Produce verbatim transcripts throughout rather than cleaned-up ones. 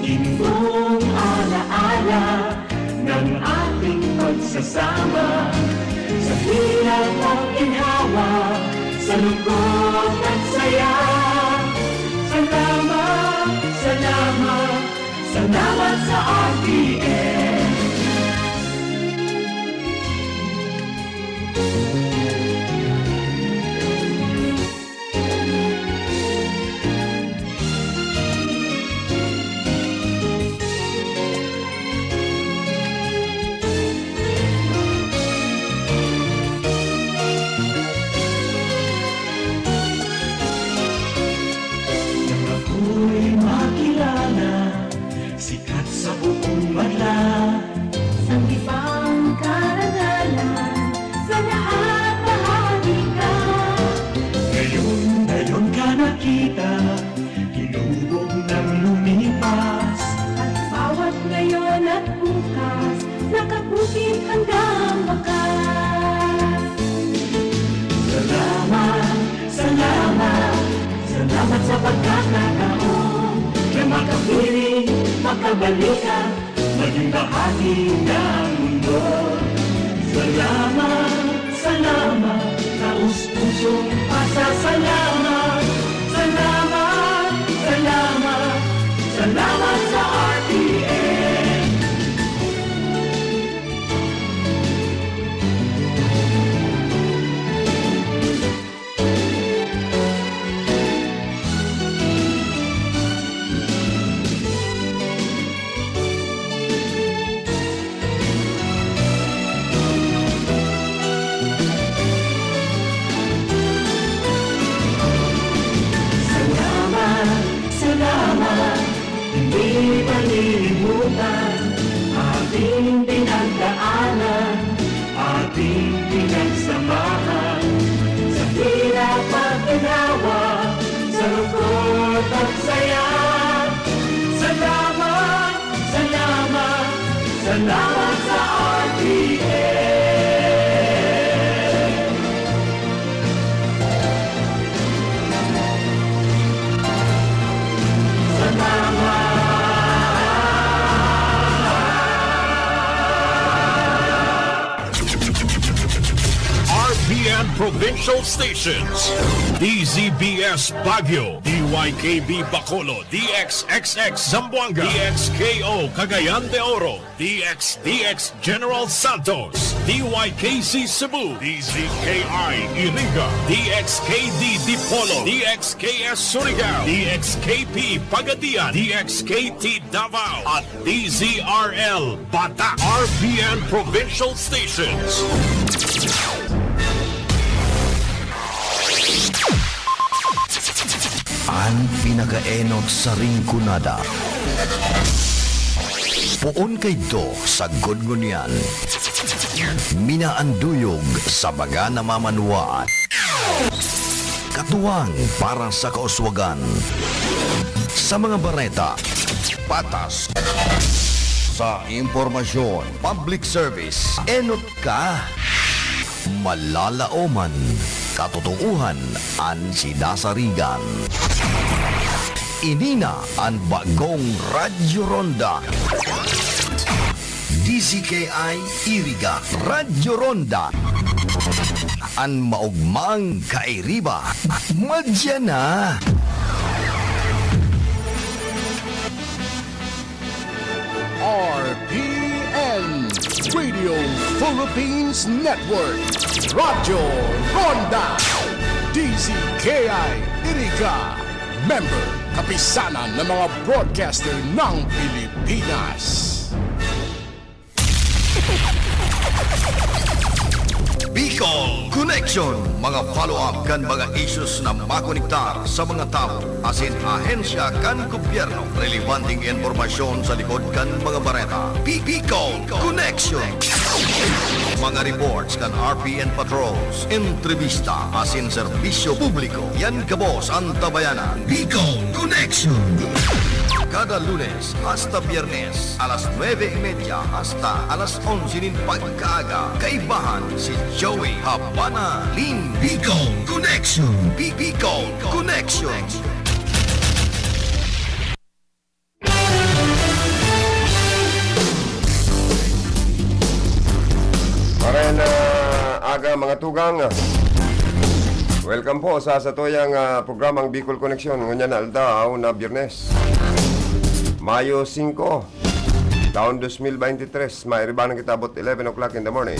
Buong alaala ng ating pagsasama, sa hirap at ginhawa, sa lungkot at saya. Salamat, salamat, salamat sa R T N. Nang ako'y makilala, sikat sa buong banla. Sanggipang karangalan, sa lahat bahagi ka. Ngayon, ngayon ka nakita, kinubog ng lumipas. At bawat ngayon at bukas, nakakupit hanggang wakas. Salamat, salamat, salamat sa pagkakataon na makapiling, makabalikan, maging bahagi ng mundo. Salamat, salamat, taos pusong pasasalamat. Salamat, salamat, salamat sa R T N. Salamat, salamat, hindi malilimutan ating pinagdaanan, ating pinagsamahan, sa hirap at ginawa, sa lungkot at saya. Salamat, salamat, salamat sa R T N. Salamat. R P N Provincial Stations, D Z B S Baguio, D Y K B Bacolod, D X X X Zamboanga, D X K O Cagayan de Oro, D X D X General Santos, D Y K C Cebu, D Z K I Iriga, D X K D Dipolog, D X K S Surigao, D X K P Pagadian, D X K T Davao, at D Z R L Batak, R P N Provincial Stations. An pinakaenot sa Rinconada. Poon kaidto sagkod ngunyan. Minaanduyog sa mga namamanwaan. Katuwang para sa kauswagan. Sa mga bareta, patas. Sa impormasyon, public service, enot ka. Malalaoman, katotoohan an sinasarigan. Ini na an bagong Radyo Ronda. D Z K I Iriga, Radyo Ronda. An maogmang kairiba, madya na. R P N, Radio Philippines Network, Radyo Ronda, D Z K I Iriga, member, Kapisanan ng mga Broadcaster ng Pilipinas. Bicol Connection, mga follow-up kan mga issues na makonektar sa mga tawo asin ahensya kan gobyerno. Relebanteng impormasyon sa likod kan mga bareta. Bi-, Bicol Connection. Mga reports kan R P N patrols, entrevista asin serbisyo publiko. Yan gabos an tabayanan. Bicol Connection. Kada Lunes hasta Biyernes, alas nuebe y media hasta alas onse nin pagkaaga, kaibahan si Joey Habana Lin. Bicol Connection. Bi-, Bicol Connection. Mga tugang, welcome po sa satuyang, ah, programang Bicol Connection. Ngunyan na aldaw na Biyernes, Mayo singko, taon dos mil beintitres. Mairibanan kita about eleven o'clock in the morning.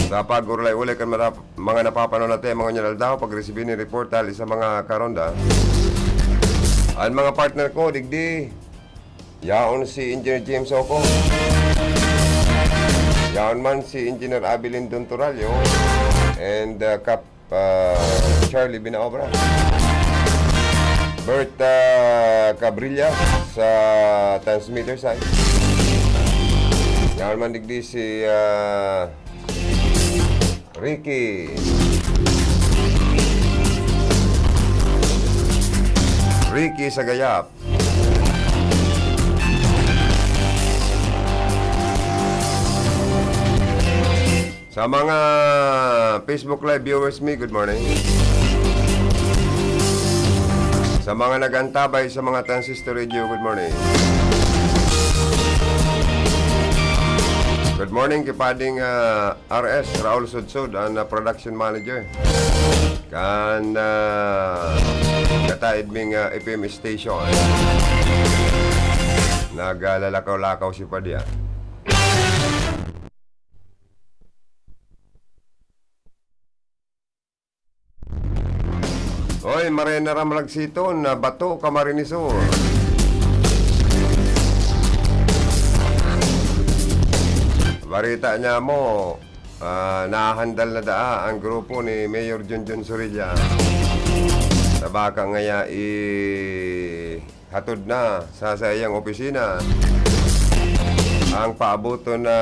Sa pag-urulay-ulay kan marap-, mga napapanahon natin, mga ngunyan aldaw, pag-resibi ni report hali sa mga karonda. Ang mga partner ko, digdi, yaon si Engineer James Oco. Yaon man si Engineer Abilin Dontorallo and, uh, Kap, uh, Charlie Binaobra. Bert, uh, Cabrilla sa transmitter side. Yaon man digdi si, uh, Ricky. Ricky sa Gayap. Sa mga Facebook Live viewers mi, good morning. Sa mga nag-antabay sa mga transistor radio, good morning. Good morning, kipading, ah, R S Raul Sudsud, ang, ah, production manager kan, ah, kataid ming, ah, F M station. Naglalakaw-lakaw si Padya. Oy, Marena Ramragsiton, na Bato, Camarines Sur. Barita niya mo, ah, nahahandal na daa ang grupo ni Mayor Junjun Sorilla. Sa baka ngaya i-, hatod na sa saiyang opisina ang paaboton na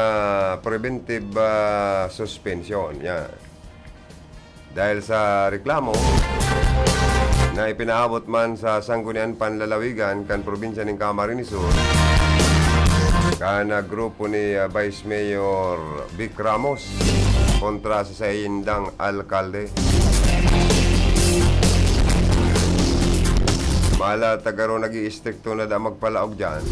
preventive, ah, suspension. Yan. Dahil sa reklamo na ipinaabot man sa Sangguniang Panlalawigan kan probinsya nin Camarines Sur, kan, ah, grupo ni, ah, Vice Mayor Vic Ramos kontra sa saindang alkalde. Mala, tagaro nag-iistrikto na da magpalaog dyan.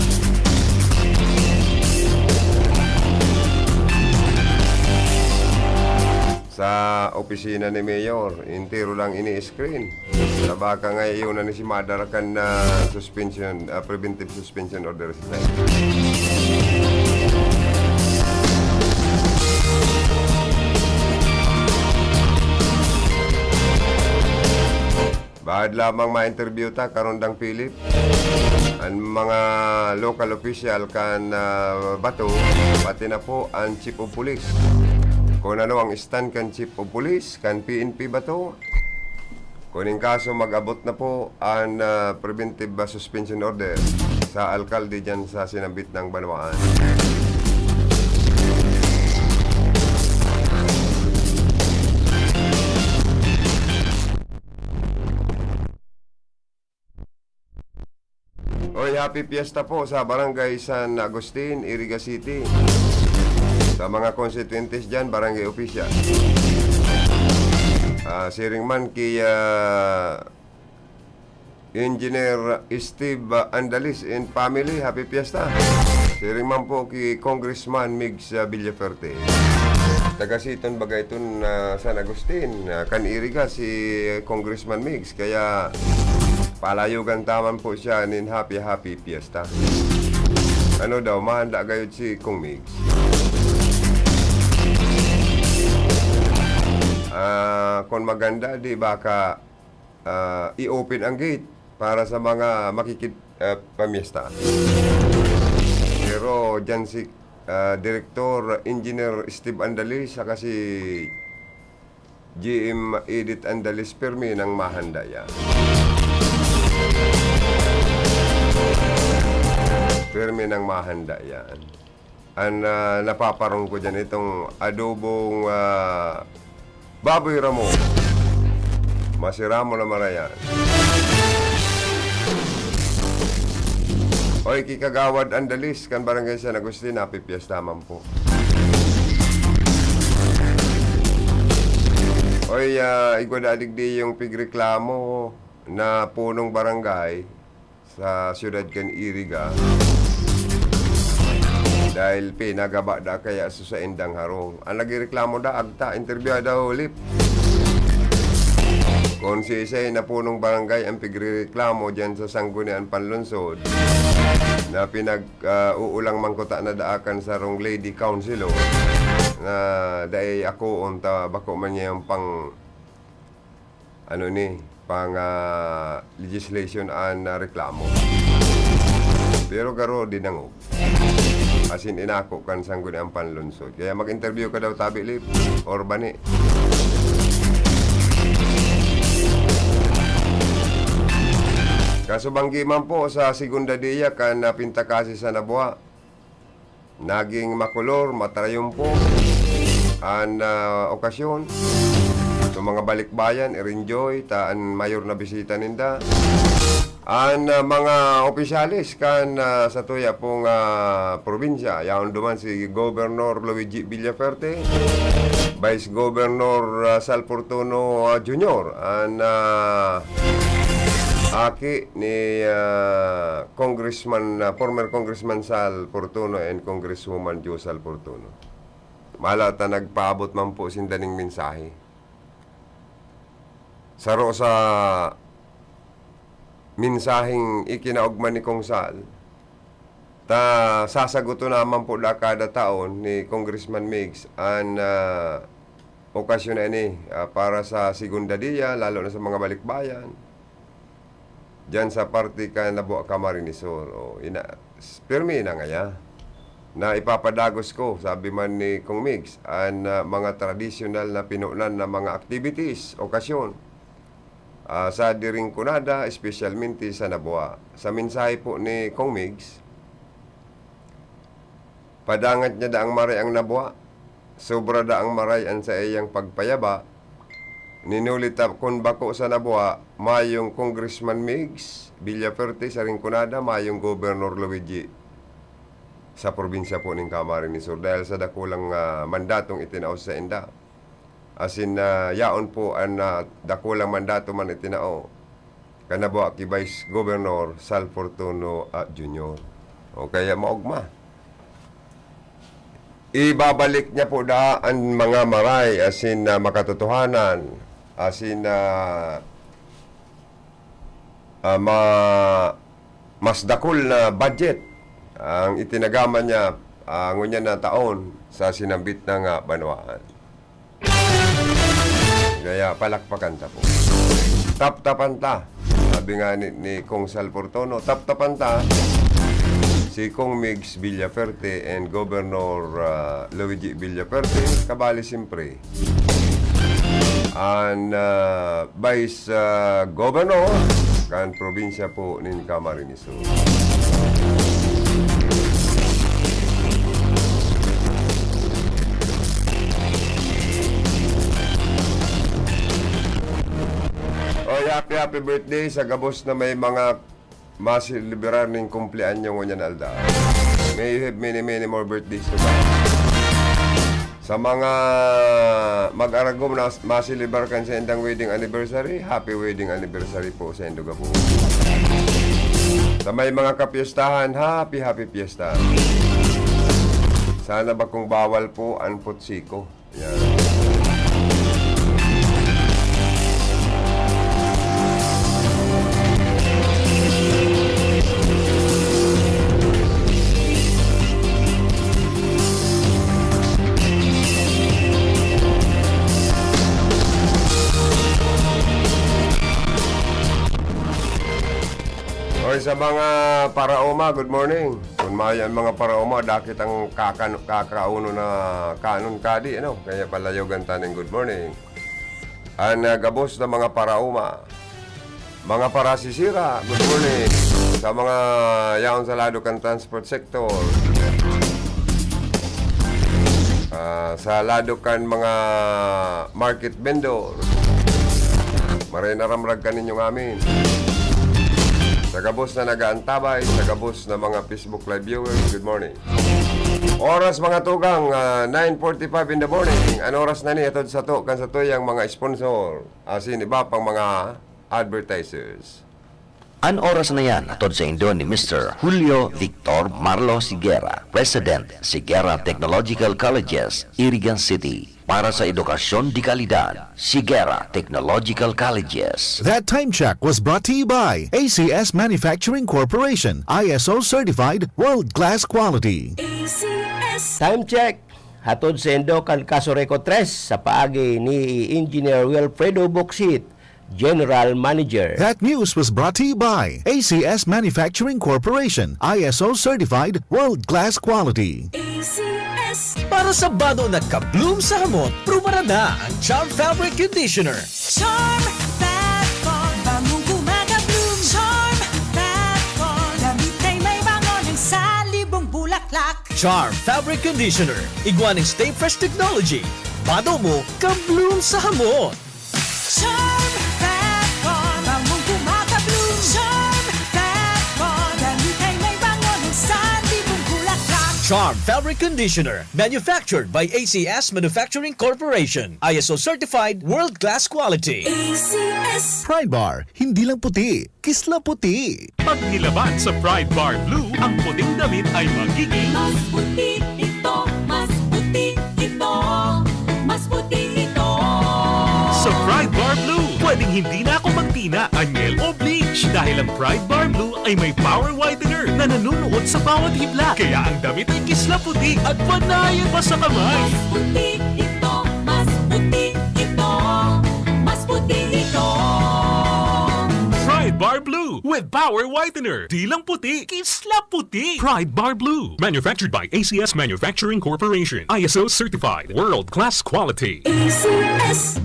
Sa opisina ni Mayor, entero lang ini-screen. Sa baka nga, iyon na ni si Madar kan, ah, suspension, ah, preventive suspension order sa side. Bahad lamang ma-interview ta, karondang Philip, an mga local official kan, ah, Bato, pati na po an Chief of Police. Kung ano ang stand kan Chief of Police, kan P N P Bato, kung in kaso mag-abot na po an, ah, preventive, ah, suspension order sa alkalde dyan sa sinambit nang banwaan. Oy, happy fiesta po sa Barangay San Agustin, Iriga City. Sa mga konstituyentes dyan, barangay official. Ah, siring man ki, ah, Engineer Steve, ah, Andalis and family, happy fiesta. Siring man po ki Congressman Migs, ah, Villaferte. Taga siton bagay ton, ah, San Agustin, ah, kan Iriga si Congressman Migs. Kaya palayogan ta man po siya nin happy, happy fiesta. Ano daw, mahanda gayod si Kong Migs? Ah, kung maganda, di baka, ah, i-open ang gate para sa mga makikit-, ah, pamiesta. Pero dyan si, ah, Director Engineer Steve Andalis, saka si G M Edith Andalis, pirmi nang mahanda yan. Pirmi nang mahanda yan. An, ah, napaparong ko dyan, itong adobong, ah, baboy ramo. Masiramo na marayan. Oy, ki Kagawad Andalis, kan Barangay San Agustin, happy fiesta man po. Oy, ah, igwa da digdi yung pigreklamo na punong barangay sa siyudad kan Iriga. Dahil pinagaba da kaya sa saindang harong. Ang nagreklamo da, agta, interview daw, Lip. Kung sisay na punong barangay ang pigrereklamo diyan sa Sangguniang Panlungsod na pinag, ah, uulang mangkuta na daakan sa rong lady councilor na dai ako unta bako man niya yung pang ano ni, pang, ah, legislation an, ah, reklamo. Pero garo dinangog. Asin inako kan Sangguniang Panlungsod. Kaya mag-interview ka daw, tabi, Lip, or bani. Kaso banggi man po sa segunda dia kan, ah, pintakasi sa Nabua. Naging makolor, matrayumpo an, ah, okasyon. So, mga balikbayan, i-enjoy ta an mayor na bisita ninda. An, ah, mga opisyales kan, ah, sa tuya pong, ah, probinsya, yaon duman si Governor Luigi Villafuerte, Vice Governor, ah, Sal Fortuno, ah, Junior, an, ah, aki ni, ah, Congressman, ah, former Congressman Sal Fortuno and Congresswoman Jo Sal Fortuno. Mala ta nagpaabot man po sinda ning mensahe. Saro sa mensaheng ikinaogma ni Kong Sal, ta sasagoton naman po da kada taon ni Congressman Migs an, ah, okasyon na ini, ah, para sa segunda dia, lalo na sa mga balikbayan. Diyan sa parte kan Labuan, Camarines Sur, o, ina-, pirmi na ngaya na ipapadagos ko, sabi man ni Kong Migs, an, ah, mga tradisyonal na pinunan na mga activities, okasyon, ah, sa diring kunada, espesyalmente sa Nabua. Sa mensahe po ni Kong Migs, padangat niya daang maray ang Nabua, sobra daang maray an saiyang pagpayaba. Ninuli ta kun bako sa Nabua, mayong Congressman Migs Villafuerte sa Rinconada, mayong Gobernador Luigi sa probinsya po nin Camarines Sur dahil sa dakulang, ah, mandatong itinao sa sainda. Asin, ah, yaon po an, ah, dakulang mandato man itinao kan Nabua ki Vice Governor Sal Fortuno, ah, Junior. O kaya maogma. Ibabalik niya po daa an mga maray asin, ah, makatotohanan asin, ah, ah, ma-, mas dakul na budget ang itinagama niya, ah, ngunyan na taon sa sinambit na nga banwaan. Kaya palakpakan ta po. Taptapan ta. Sabi nga ni, ni Kong Sal Fortuno, taptapan ta si Kong Migs Villafuerte and Governor, ah, Luigi Villafuerte. Kabali, siyempre, an, ah, Vice, ah, Governor kan probinsya po nin Camarines Sur. Oy, happy, happy birthday sa gabos na may mga maselebrar ning kumpleanyo ngunyan aldaw. May you have many, many more birthdays to come. Sa mga mag-aragom na maselebrar kan saindang wedding anniversary, happy wedding anniversary po sa indo gabos. Sa may mga kapiestahan, happy, happy fiesta. Sana bakong bawal po an putsiko. Yan. Oy, sa mga paraoma, good morning. Kun mayo an mga paraoma, dakit ang kakan-, kakauno na kanon kadi, ano? Kaya palayogan ta nin good morning. An, ah, gabos na mga paraoma, mga parasisira, good morning. Sa mga yaon sa lado kan transport sector, ah, sa lado kan mga market vendor, maray na ramrag kan inyong amin. Sa gabos na nag-aantabay, sa gabos na mga Facebook Live viewers, good morning. Oras, mga tugang, ah, nine forty-five in the morning. An oras na ni, atod sato kan satuyang mga sponsor, asin iba pang mga advertisers. An oras na yan, hatod saindo ni Mister Julio Victor Marlo Sigera, President, Sigera Technological Colleges, Irigan City, para sa edukasyon de kalidad. Sigera Technological Colleges. That time check was brought to you by A C S Manufacturing Corporation, I S O certified, world-class quality. A C S. Time check, hatod saindo kan Casureco tres sa paagi ni Engineer Wilfredo Boksit, General Manager. That news was brought to you by A C S Manufacturing Corporation, I S O certified, world-class quality. A C S. Para sa bado na ka-bloom sa hamot, prubaran na ang Charm Fabric Conditioner. Charm Fat Bond, bangong kumaga-bloom. Charm Fat Bond, damit ay may bango ng salibong bulaklak. Charm Fabric Conditioner, igwa ning Stay Fresh Technology. Bado mo, ka-bloom sa hamot. Charm Fat Bond, bangong kumaga-bloom. Charm Fat Bond, damit ay may bango ng salibong bulaklak. Charm Fabric Conditioner, manufactured by A C S Manufacturing Corporation, I S O certified, world-class quality. A C S. Pride Bar, hindi lang puti, kisla puti. Pag nilaban sa Pride Bar Blue, ang puting damit ay magiging mas puti ito, mas puti ito, mas puti ito. Sa Pride Bar Blue, pwedeng hindi na ako magtina, anyel o bleach dahil ang Pride Bar Blue ay may power whitener na nanunuot sa bawat hibla. Kaya ang damit ay kisla puti at panayan pa sa kamay. Mas puti ito, mas puti ito, mas puti ito. Pride Bar Blue with power whitener. Di lang puti, kisla puti. Pride Bar Blue. Manufactured by A C S Manufacturing Corporation. I S O certified. World class quality. A C S.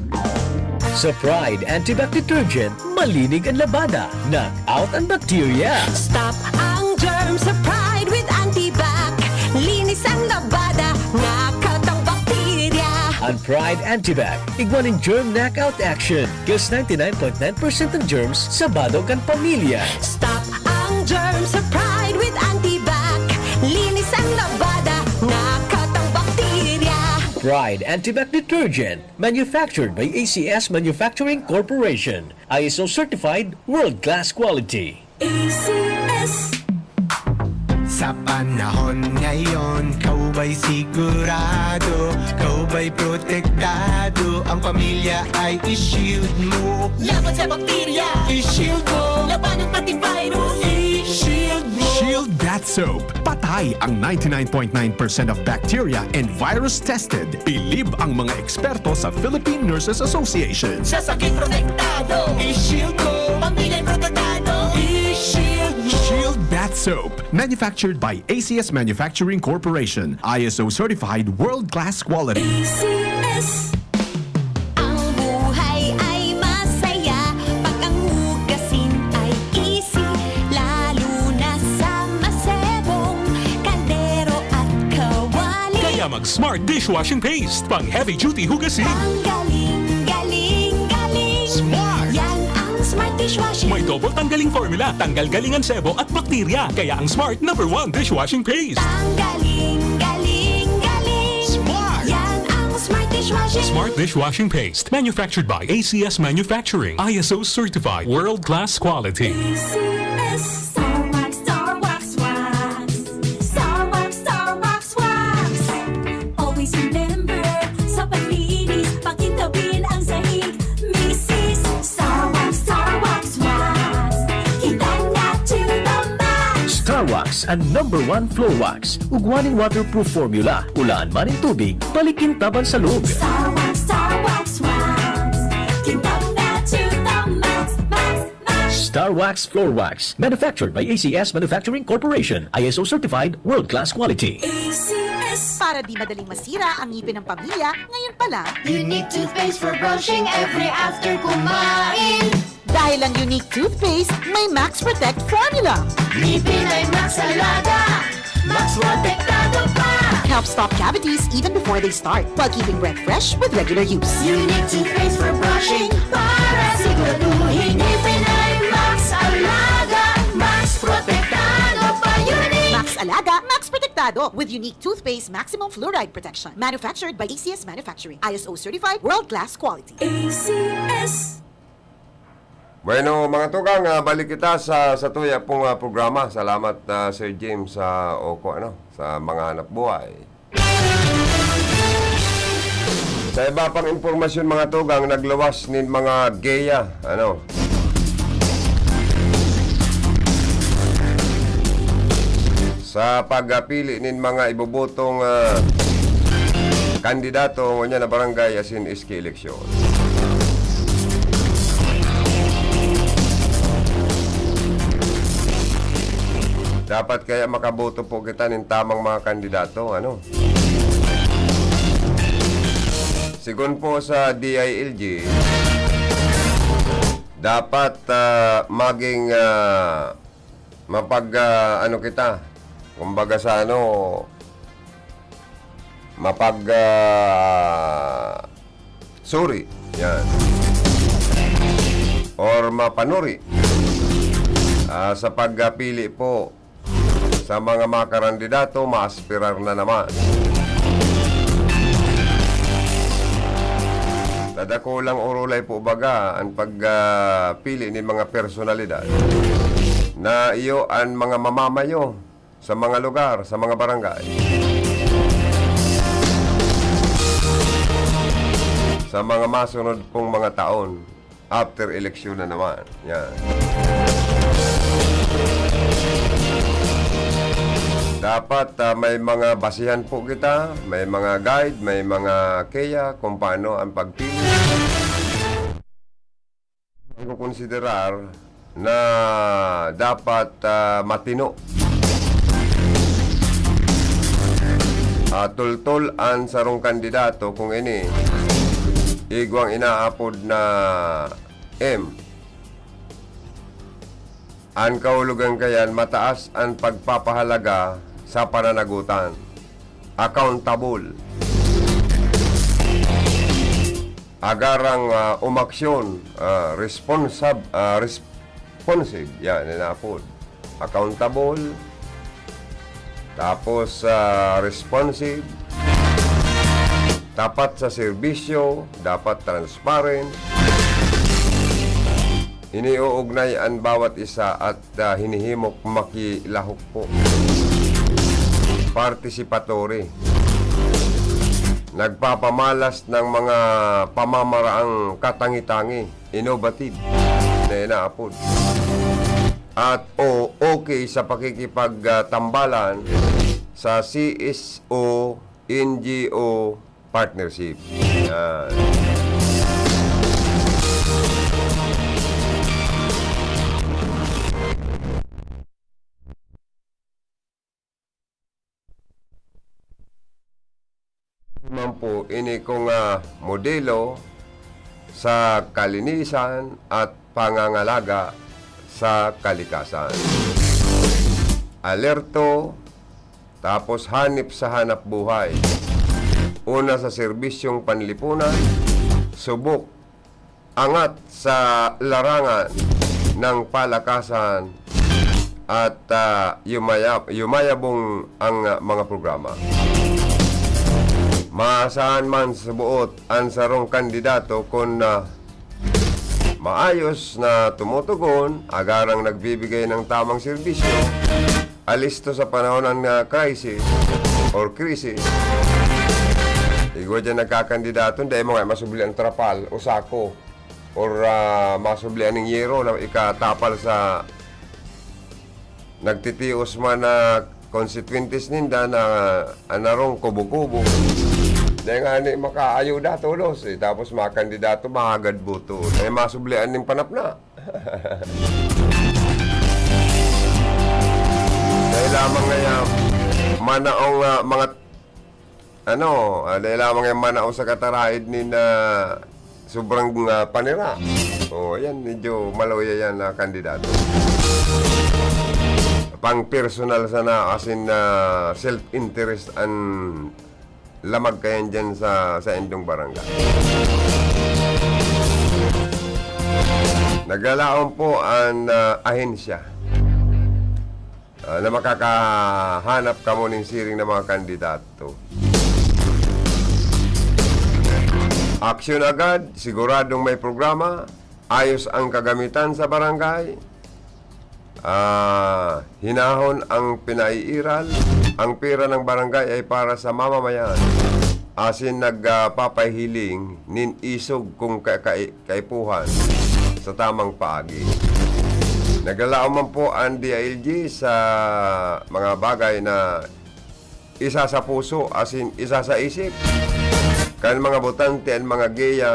Sa Pride Antibac Detergent, malinig ang labada. Knock out ang bakterya. Stop ang germ sa Pride with Antibac. Linis ang labada, knock out ang bakterya. Ang Pride Antibac, igwa nin germ knockout action. Kills ninety-nine point nine percent ng germs sa bado kan pamilya. Stop ang germ sa Pride with Antibac. Linis ang labada, knock out ang bakterya. Pride Antibac Detergent, manufactured by A C S Manufacturing Corporation. I S O certified, world-class quality. A C S. Sa panahon ngayon, ikaw ba'y sigurado? Ikaw ba'y protektado? Ang pamilya ay i-shield mo. Laban sa bakterya, i-shield mo. Labanan pati virus, i-shield mo. Shield Bath Soap. Patay ang ninety-nine point nine percent of bacteria and virus tested. Bilib ang mga eksperto sa Philippine Nurses Association. Sa sakit protektado, i-shield mo. Pamilya'y protektado, i-shield mo. Shield Bath Soap. Manufactured by A C S Manufacturing Corporation. I S O certified, world-class quality. A C S. Ang buhay ay masaya pag ang hugasin ay easy, lalo na sa masebong kaldero at kawali. Kaya mag Smart Dishwashing Paste, pang heavy duty hugasin. Ang galing, galing, galing. Smart! Yan ang Smart Dishwashing. May double tanggaling formula, tanggal galing ang sebo at bakterya. Kaya ang Smart number one dishwashing paste. Ang galing, galing, galing. Smart! Yan ang Smart Dishwashing. Smart Dishwashing Paste, manufactured by A C S Manufacturing, I S O certified, world-class quality. A C S. Star Wax, Star Wax Wax. Star Wax, Star Wax Wax. Always remember, sa paglinis, pakintabin ang sahig. Misis, Star Wax, Star Wax Wax. Kintab na to the max. Star Wax, ang number one floor wax. Ugwa nin waterproof formula. Ulaan man nin tubig, palikintaban sa log. Star Wax, Star Wax Wax. Kintab na to the max, max, max. Star Wax Floor Wax. Manufactured by A C S Manufacturing Corporation. I S O certified, world-class quality. A C S. Para di madaling masira ang ngipin ng pamilya, ngayon pa lang. Unique toothpaste for brushing every after kumain. Dahil ang Unique Toothpaste may Max Protect Formula. Ngipin ay Max Alaga, Max Protektado pa. Help stop cavities even before they start, while keeping breath fresh with regular use. Unique toothpaste for brushing para siguraduhin ngipin ay Max Alaga, Max Protektado pa. Unique! Max Alaga, Max Protektado with Unique Toothpaste Maximum Fluoride Protection. Manufactured by A C S Manufacturing. I S O certified, world-class quality. A C S. Bueno, mga tugang, ah, balik kita sa, sa tuya pong, ah, programa. Salamat, ah, Sir James, sa, o, ko, ano, sa mga hanap buhay. Sa iba pang impormasyon, mga tugang, nagluwas nin mga geya, ano, sa pagpili nin mga ibobotong, ah, kandidato ngunyan na barangay asin S K eleksyon. Dapat kaya makaboto po kita nin tamang mga kandidato, ano? Sigon po sa D I L G, dapat, ah, maging, ah, mapag, ah, ano kita, kumbaga sa ano, mapag, ah, suri. Yan. Or mapanuri. Ah, sa pagpili po sa mga makarandidato, maaspirar na naman. Nadakulang urulay po baga an pag, ah, pili ni mga personalidad na iyo an mga mamamayo sa mga lugar, sa mga barangay, sa mga masunod pong mga taon, after eleksyon na naman. Yan. Dapat, ah, may mga basihan po kita, may mga guide, may mga keya kung paano ang pagpili. Ang kukonsiderar na dapat, ah, matino. Ah, tultol an sarong kandidato kung ini igwang inaapod na M. An kahulogan kayan, mataas an pagpapahalaga sa pananagutan. Accountable. Agarang, ah, umaksyon, ah, responsab-, ah, responsive. Yan, yan na po. Accountable. Tapos, ah, responsive. Tapat sa serbisyo. Dapat transparent. Iniuugnay an bawat isa at, ah, hinihimok makilahok po. Participatory. Nagpapamalas ng mga pamamaraang katangi-tangi, innovative, na inaapod. At o okay sa pakikipagtambalan sa C S O, N G O, partnership. Yan. Man po, ini kong, ah, modelo sa kalinisan at pangangalaga sa kalikasan. Alerto, tapos hanip sa hanap buhay. Una sa serbisyong panlipunan, subok, angat sa larangan ng palakasan at, ah, yumaya-, yumayabong ang, ah, mga programa. Maasahan man sa buot an sarong kandidato kun, ah, maayos na tumutugon, agarang nagbibigay ng tamang serbisyo, alisto sa panahon ng, ah, crisis or krisis. Igwa diyan nagkakandidato, dai mo nga masubli ang trapal o sako or, ah, masubli aning yero na ikatapal sa nagtitios man na konstituyentes ninda na anarong kubo-kubo. Dai nga ni makaayuda tolos, eh. Tapos makandidato, mahagad boto. Dai masubli aning panapna. Dai lamang nga yan, manaong, ah, mga, ano, ah, dai lamang yan manaong sa kataraid nin, ah, sobrang, ah, panira. O, yan, medyo maluya yan na kandidato. Pang personal sana, as in, ah, self-interest an lamag kayan dyan sa, sa indong barangay. Naglalaom po an, ah, ahensya, ah, na makakahanap kamo nin siring na mga kandidato. Aksyon agad, siguradong may programa, ayos ang kagamitan sa barangay, ah, hinahon ang pinaiiral, ang pera ng barangay ay para sa mamamayan, asin nagpapahiling nin isog kung ka-, kai-, kaipuhan sa tamang paagi. Naglalaom man po ang D I L G sa mga bagay na isa sa puso, asin isa sa isip kan mga botante an mga giya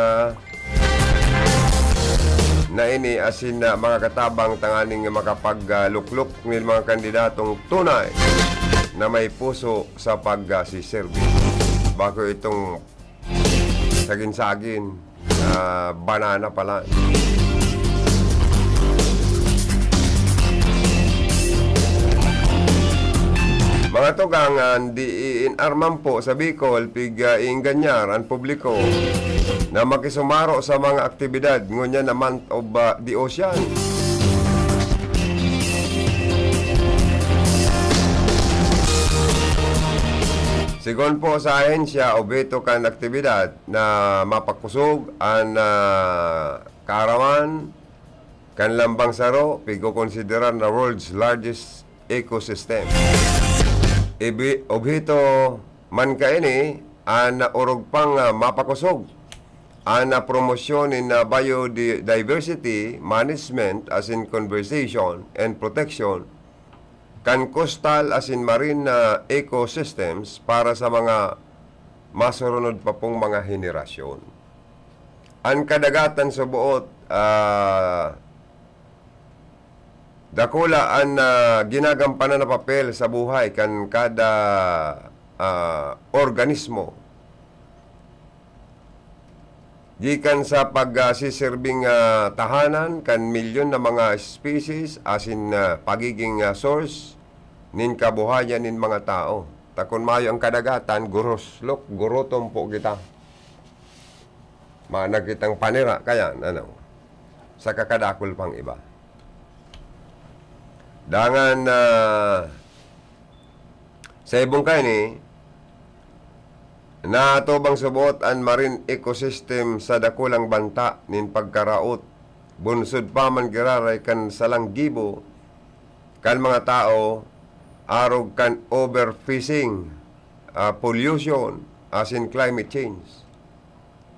na ini, asin na mga katabang tanganing makapagluklok nin mga kandidatong tunay na may puso sa pagsiserbi. Bako itong sagin-sagin, ah, banana pala. Mga tugang, an D E N R man po sa Bicol, pig-, ah, iingganyar an publiko na makisumaro sa mga aktibidad ngunyan na month of, ah, the ocean. Sigon po sa ahensya, obheto kan aktibidad na mapakosog an, ah, kaaraman kan lambang saro, pigkokonsiderar na world's largest ecosystem. Ibi-, obheto man kaini an orog pang, ah, mapakosog an, ah, promosyon nin, ah, biodiversity management asin conservation and protection kan coastal asin marine na ecosystems para sa mga masurunod pa pong mga henerasyon. An kadagatan suboot, ah, dakula an, ah, ginagampanan na papel sa buhay kan kada, ah, organismo. Gikan sa pag, ah, siserbing, ah, tahanan kan milyon na mga species asin, ah, pagiging, ah, source nin kabuhayan nin mga tao. Ta kun mayo an kadagatan, guruslok, gurutom po kita. Maanag kitang panira, kaya, ano, sa kakadakul pang iba. Dangan, ah, sa ibong kaini, natubang suboot an marine ecosystem sa dakulang banta nin pagkaraot, bunsod pa man giraray kan salang gibo kan mga tao, arog kan overfishing, ah, pollution, asin climate change.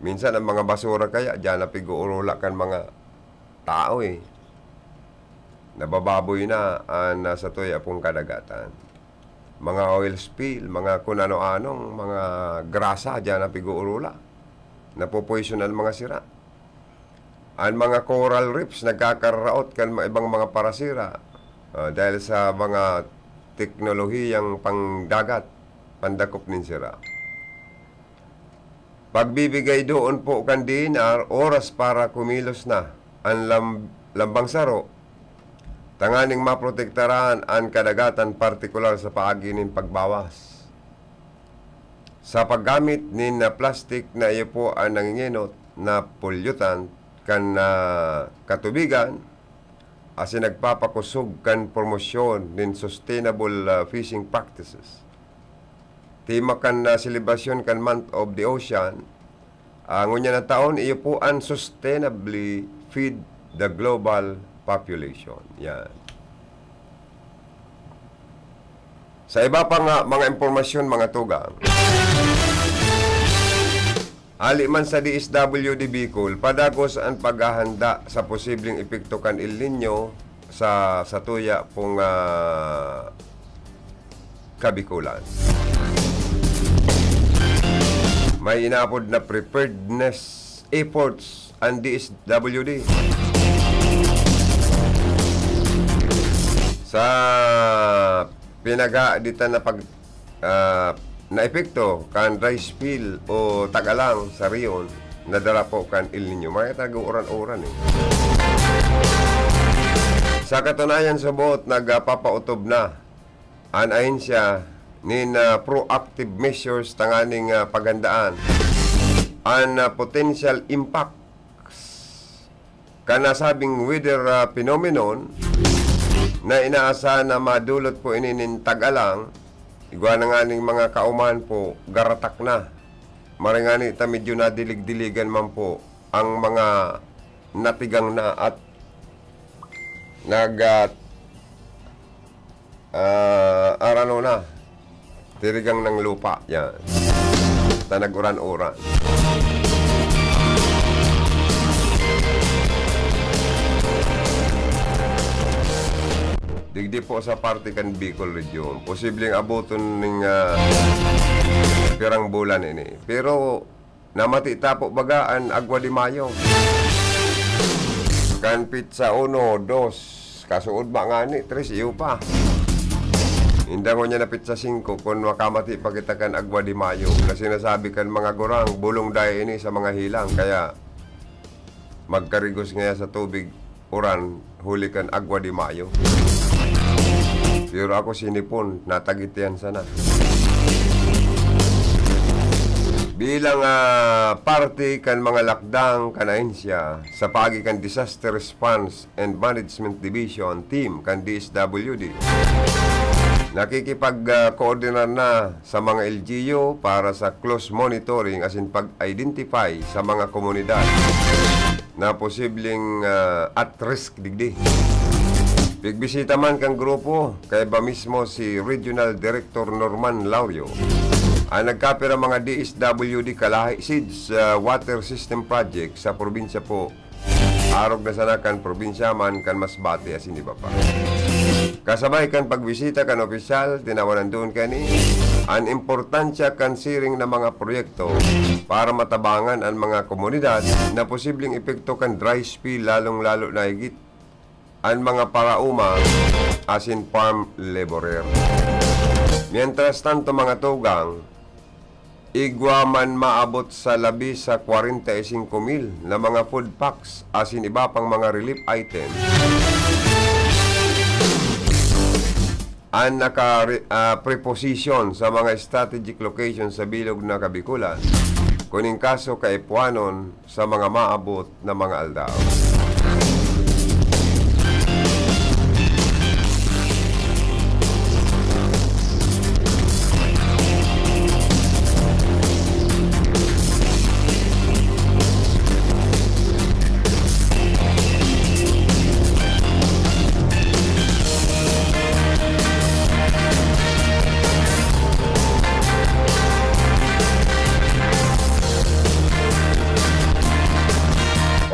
Minsan, ang mga basura kaya, diyan na pig-uurula kan mga tao, eh. Nabababoy na an, ah, satuya pong kadagatan. Mga oil spill, mga kun ano-anong mga grasa, diyan na pig-uurula. Napopoisyon an mga sira. An mga coral reefs nagkakaraot kan ma-, ibang mga parasira, ah, dahil sa mga teknolohiyang pangdagat, pandakop nin sira. Pagbibigay doon po kan D N R oras para kumilos na an lam-, lambang saro, tanganing maprotektaran an kadagatan, partikular sa paagi nin pagbawas sa paggamit nin, ah, plastik na iyo po an nangingenot na polyutan kan, ah, katubigan, asin nagpapakosog kan promosyon nin sustainable, ah, fishing practices. Tema kan, ah, selebrasyon kan Month of the Ocean, ah, ngunyan na taon, iyo po an sustainably feed the global population. Yan. Sa iba pa nga mga impormasyon, mga tugang, hali man sa D S W D Bicol, padagos an paghahanda sa posibleng epekto kan El Niño sa, satuya pong, ah, Kabikulan. May inaapod na preparedness efforts an D S W D sa pinaghaaditan na pag-, ah, na epekto kan dry spell o tag-alang sa rehiyon na dara po kan El Niño. Mga tag-uuran-uran, eh. Sa katunayan, suboot nagpapaotob na an ahensya nin, ah, proactive measures tanganing, ah, paghandaan an, ah, potential impacts kan nasabing weather, ah, phenomenon na inaasahan na madulot po ini nin tag-alang. Igwa na nganing mga kaumahan po, garatak na. Maray ngani ta medyo nadilig-diligan man po ang mga natigang na at nag, ah, ah, arano na, tirigang ng lupa, yan. Ta nag-uran-uran. Digdi po sa parte kan Bicol Region, posibleng aboton ning, ah, pirang bulan ini. Pero namati ta po baga an Agua de Mayo. Kan petsa uno, dos, kasuodma ngani, tres, iyo pa. Inda ngunyan na petsa singko, kun makamati pa kita kan Agua de Mayo, na sinasabi kan mga gurang, bulong dae ini sa mga hilang, kaya magkarigos ngaya sa tubig, uran, huli kan Agua de Mayo. Pero ako sinipon, natagitian sana. Bilang, ah, parte kan mga lakdang kan ahensya sa paagi kan Disaster Response and Management Division team kan D S W D, nakikipag, ah, koordinar na sa mga L G U para sa close monitoring asin pag-identify sa mga komunidad na posibleng, ah, at risk digdi. Pigbisita man kan grupo, kaiba mismo si Regional Director Norman Laurio, ang nagkapira mga D S W D kalahi SIDS, ah, water system project sa probinsya po, arog na sana kan probinsya man kan Masbate asin iba pa. Kasabay kan pagbisita kan opisyal, tinawan duon kani an importansya kan siring na mga proyekto para matabangan an mga komunidad na posibleng epekto kan dry spell, lalong-lalo na higit an mga paraoma asin farm laborer. Mientras tanto, mga tugang, igwa man maabot sa labi sa kwarenta y singko mil na mga food packs asin iba pang mga relief item an naka-, ah, preposition sa mga strategic location sa bilog na Kabikulan, kun in kaso kaipuhanon sa mga maabot na mga aldaw.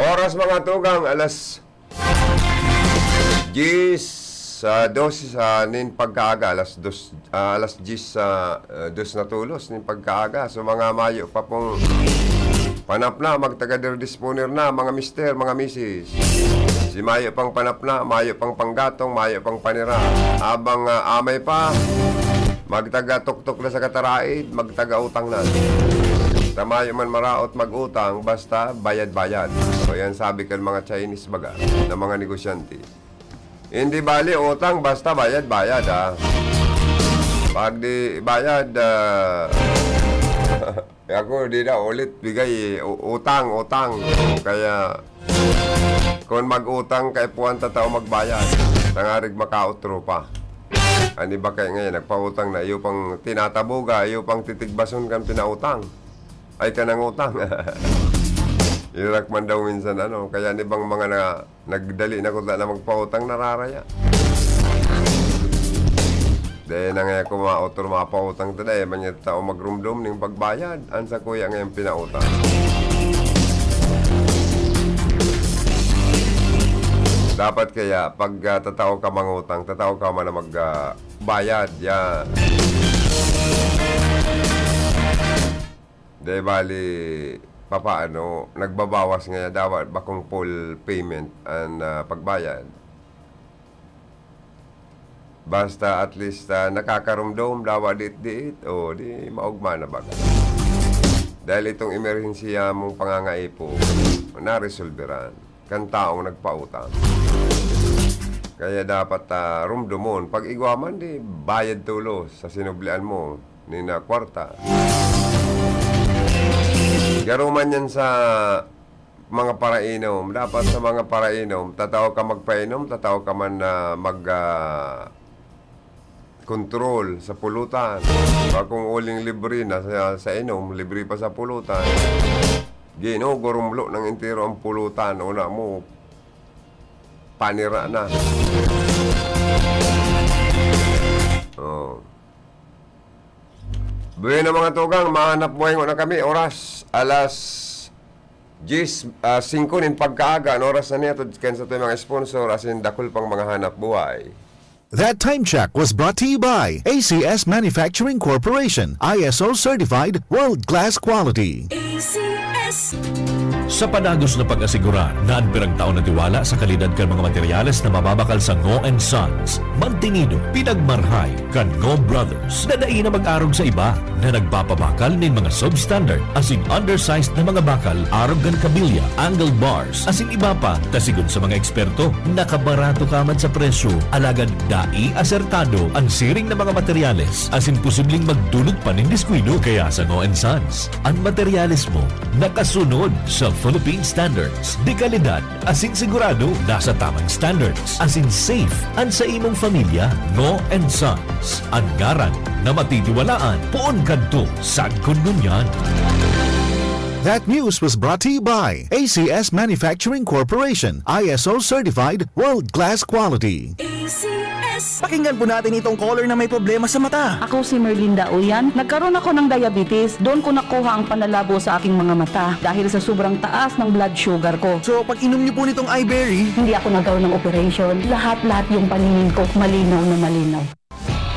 Oras, mga tugang, alas diyes, ah, dose sa nin pagkaaga, alas dos, ah, alas diyes sa, ah, dos na tolos nin pagkaaga. So, mga mayo pa pong panapna, magtaga-disponer na, mga mister, mga misis. Si mayo pang panapna, mayo pang panggatong, mayo pang panira. Abang, ah, amay pa, magtaga-tuktok na sa kataraid, magtaga-utang na. Ta mayo man maraot mag-utang, basta bayad-bayad. O yan sabi kan mga Chinese baga, na mga negosyante. Hindi bali utang, basta bayad-bayad, ah. Pag di bayad, ah, eh, ako, di na ulit bigay, eh. U-, utang, utang. Kaya, kun mag-utang, kaipuhan ta tao magbayad. Tangarig makaot tropa. An iba kaya ngayon, nagpautang na, iyo pang tinataboga, iyo pang titigbason kan pinautang. Ay, ka nang utang. Irak man daw minsan, ano, kaya an ibang mga na, nagdali na kuta na magpautang, nararaya. Dahil na nga ako mga otro, mga pautang ta, dahil man niya tao magrumdom ning pagbayad, an sa kuya ngayon pinautang. Dapat kaya, pag, ah, tatao ka mangutang, tatao ka man na mag, ah, bayad, yan. Di bali, papaano, nagbabawas ngaya dawa bakong full payment an, ah, pagbayad. Basta at least, ah, nakakarumdom, dawa diit-diit, o di maogma na baga. Dahil itong emerhensiya mong pangangaipo, naresolberan kan taong nagpautang. Kaya dapat, ah, rumdomon. Pag igwa man, di bayad tulos sa sinublian mo nin, ah, kwarta. Garo man yan sa mga parainom. Dapat sa mga parainom, tatao ka magpainom, tatao ka man na mag, ah, control sa pulutan. Bakong uling libre na sa, sa inom, libre pa sa pulutan. Ginugurumlo ng entero ang pulutan. Una mo, panira na. Oh. Bueno, mga tugang, mahanap buhay na kami. Oras, alas diyes, ah, singko nin pagkaaga. An oras na niya, tudkan sa ating mga sponsor, asin dakul pang mga hanap buhay. That time check was brought to you by A C S Manufacturing Corporation, I S O certified, world-class quality. A C S. Sa padagos na pag-asigurar na an pirang taon na tiwala sa kalidad kan mga materyales na mababakal sa Ngo and Sons, mantinido, pinagmarhay kan Ngo Brothers, na dai na mag-arog sa iba na nagpapabakal nin mga substandard asin undersized na mga bakal arog kan kabilya, angle bars, asin iba pa, ta sigon sa mga eksperto, nakabarato ka man sa presyo, alagad dai asertado an siring na mga materyales, asin posibleng magdulot pa nin diskuido. Kaya sa Ngo and Sons, an materyales mo nakasunod sa Philippine standards, de kalidad, asin sigurado nasa tamang standards, asin safe an sa imong familya. Ngo and Sons, an ngaran na matitiwalaan poon kadto sagkod ngunyan. That news was brought to you by A C S Manufacturing Corporation, I S O certified, world-class quality. A C S. Pakinggan po natin itong caller na may problema sa mata. Ako si Merlinda Uyan. Nagkaroon ako ng diabetes. Doon ko nakuha ang panlalabo sa aking mga mata dahil sa sobrang taas ng blood sugar ko. So, pag inom niyo po nitong iBerry, hindi ako nagkaroon ng operation. Lahat-lahat yung paningin ko, malinaw na malinaw.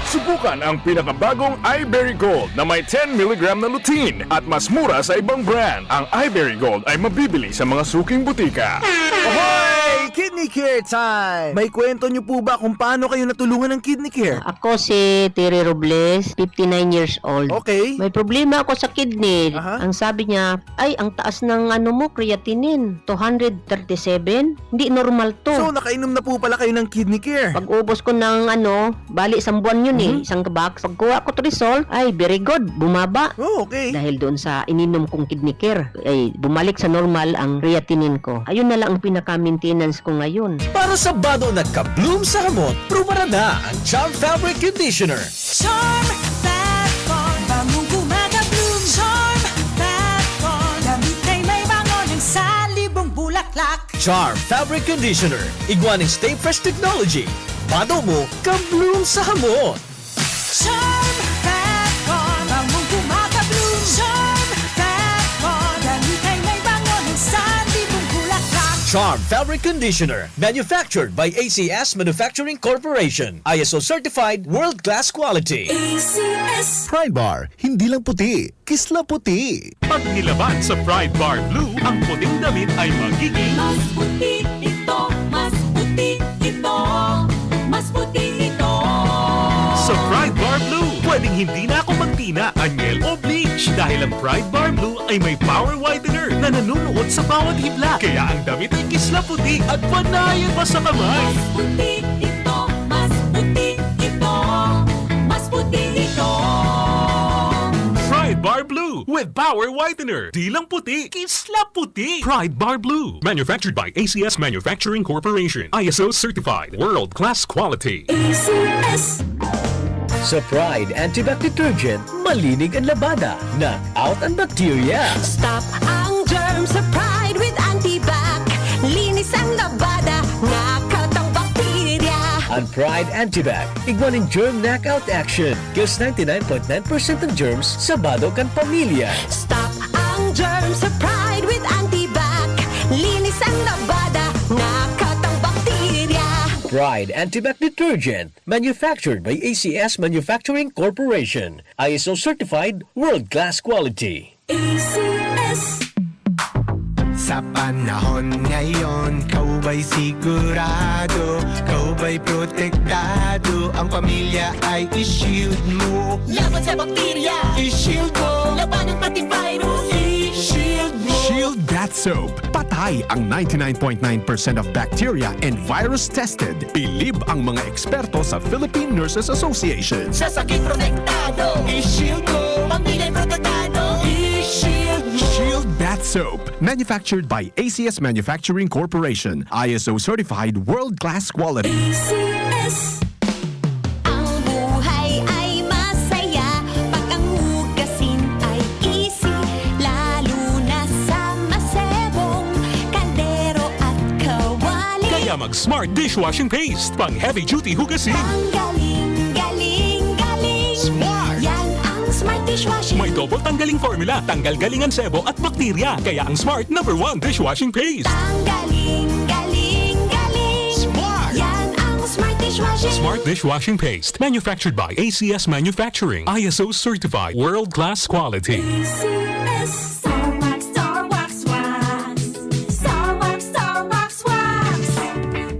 Subukan ang pinakabagong iBerry Gold na may ten milligram na lutein at mas mura sa ibang brand. Ang iBerry Gold ay mabibili sa mga suking butika. Ahoy! Kidney Care time! May kwento niyo po ba kung paano kayo natulungan ng Kidney Care? Ako si Terry Robles, fifty-nine years old. Okay. May problema ako sa kidney. Aha. Ang sabi niya, "Ay, ang taas ng ano mo, creatinine, two hundred thirty-seven. Hindi normal to." So, nakainom na po pala kayo ng Kidney Care? Pag-ubos ko ng ano, bali, isang buwan yun eh, Mhm. isang box. Pagkuha ko to result, ay, very good, bumaba. Oh, okay. Dahil doon sa ininom kong Kidney Care, ay, bumalik sa normal ang creatinine ko. Ayun na lang ang pinaka-maintenance ko ngayon. Para sa bado na ka-bloom sa hamot, prubaran na ang Charm Fabric Conditioner. Charm Fat Con, bangong gumagabloom. Charm Fat Con, damit ay may bango ng salibong bulaklak. Charm Fabric Conditioner, igwa nin Stay Fresh Technology. Bado mo, ka-bloom sa hamot. Charm Fat Con, bangong gumagabloom. Charm Fat Con, damit ay may bango ng salibong bulaklak. Charm Fabric Conditioner, manufactured by A C S Manufacturing Corporation. I S O certified, world-class quality. A C S. Pride Bar, hindi lang puti, kisla puti. Pag nilaban sa Pride Bar Blue, ang puting damit ay magiging mas puti ito, mas puti ito, mas puti ito. Sa Pride Bar Blue, pwedeng hindi na ako magtina, anyel o bleach dahil ang Pride Bar Blue ay may power whitener na nanunuot sa bawat hibla. Kaya ang damit ay kisla puti at panayan pa sa kamay. Mas puti ito, mas puti ito, mas puti ito. Pride Bar Blue with Power Whitener. Di lang puti, kisla puti. Pride Bar Blue. Manufactured by A C S Manufacturing Corporation. I S O certified. World class quality. A C S. Sa Pride Antibac Detergent, malinig ang labada, knock out ang bakterya. Stop ang germ sa Pride with Antibac. Linis ang labada, knock out ang bakterya. Ang Pride Antibac, igwa nin germ knockout action. Kills ninety-nine point nine percent ng germs sa bado kan pamilya. Stop ang germ sa Pride with Antibac. Linis ang labada, knock out ang bakterya. Pride Antibac Detergent. Manufactured by A C S Manufacturing Corporation. I S O certified, world-class quality. A C S. Sa panahon ngayon, ikaw ba'y sigurado? Ikaw ba'y protektado? Ang pamilya ay i-shield mo. Laban sa bakterya, i-shield mo. Labanan pati virus, i-shield mo. Shield Bath Soap. Patay ang ninety-nine point nine percent of bacteria and virus tested. Bilib ang mga eksperto sa Philippine Nurses Association. Sa sakit protektado, i-shield mo. Pamilya protektado, i-shield mo. Shield Bath Soap. Manufactured by A C S Manufacturing Corporation. I S O certified, world-class quality. A C S. Ang buhay ay masaya pag ang hugasin ay easy, lalo na sa Smart dishwashing paste. Pang heavy duty hugasin. Ang galing, galing, galing. Smart. Yan ang Smart dishwashing. May double tanggaling formula. Tanggal galing ang sebo at bakterya. Kaya ang Smart number one dishwashing paste. Ang galing, galing, galing. Smart. Yan ang Smart dishwashing. Smart dishwashing paste. Manufactured by A C S Manufacturing. I S O certified. World class quality. A C S. Star Wax, Star Wax Wax. Star Wax, Star Wax Wax.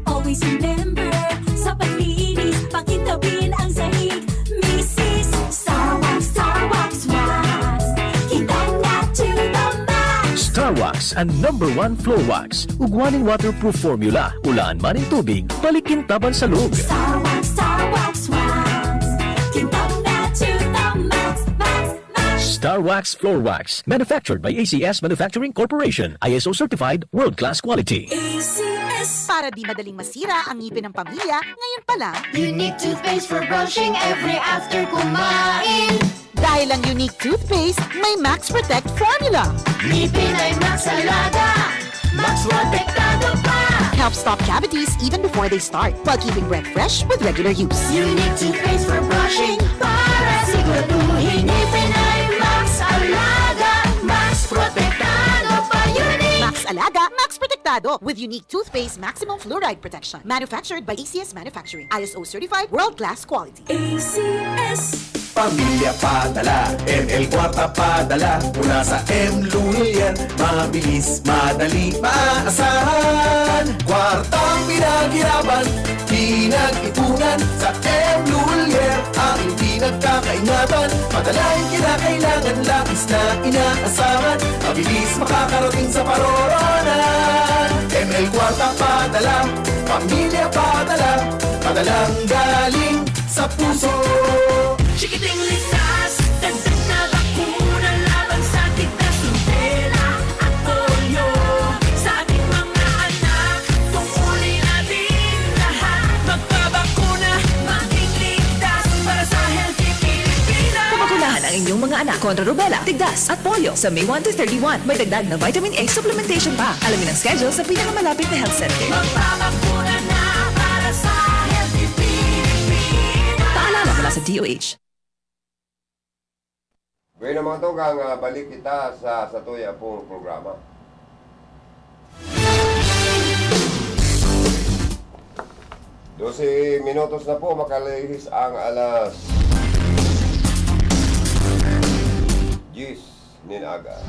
Always remember, sa paglinis, pakintabin ang sahig. Misis, Star Wax, Star Wax Wax. Kitang na to the max. Star Wax, ang number one floor wax. Ugwa nin waterproof formula. Ulaan man nin tubig, balikin taban sa log. Star Wax, Star Wax Wax. Kitang na to the max, max, max. Star Wax Floor Wax. Manufactured by A C S Manufacturing Corporation. I S O certified, world-class quality. A C S. Para di madaling masira ang ngipin ng pamilya, ngayon pa lang. Unique toothpaste for brushing every after kumain. Dahil ang Unique Toothpaste may Max Protect Formula. Ngipin ay Max Alaga, Max Protektado pa. Helps stop cavities even before they start, while keeping breath fresh with regular use. Unique Toothpaste for brushing para siguraduhin ngipin ay Max Alaga, Max Protektado pa. Unique. Max Alaga, Max Protektado with Unique Toothpaste Maximum Fluoride Protection. Manufactured by A C S Manufacturing. I S O certified, world-class quality. A C S. Pamilya padala, M L Kwarta padala, mula sa M Lulian. Mabilis, madali, maaasahan. Kwartang pinaghirapan, pinag-ipunan, sa M Lulian. Aking pinagkakaingatan, padala ang kinakailangan, labis na inaasahan. Mabilis makakarating sa paroroonan. M L Kwarta padala, pamilya padala, padalang galing sa puso. Chikiting ligtas, dagdag na bakuna laban sa tigdas, rubella at polio. Sa ating mga anak, tungkulin natin lahat. Magpabakuna, maging ligtas para sa healthy Pilipinas. Pabakunahan ang inyong mga anak kontra rubella, tigdas, at polio sa May one to thirty-one. May dagdag na vitamin A supplementation pa. Alamin ang schedule sa pinakamalapit na health center. Magpabakuna na para sa healthy Pilipinas. Paalala mula sa D O H. Bueno, mga tugang, ah, balik kita sa satuya pong programa. Dose minutos na po, makalihis ang alas diyes nin aga.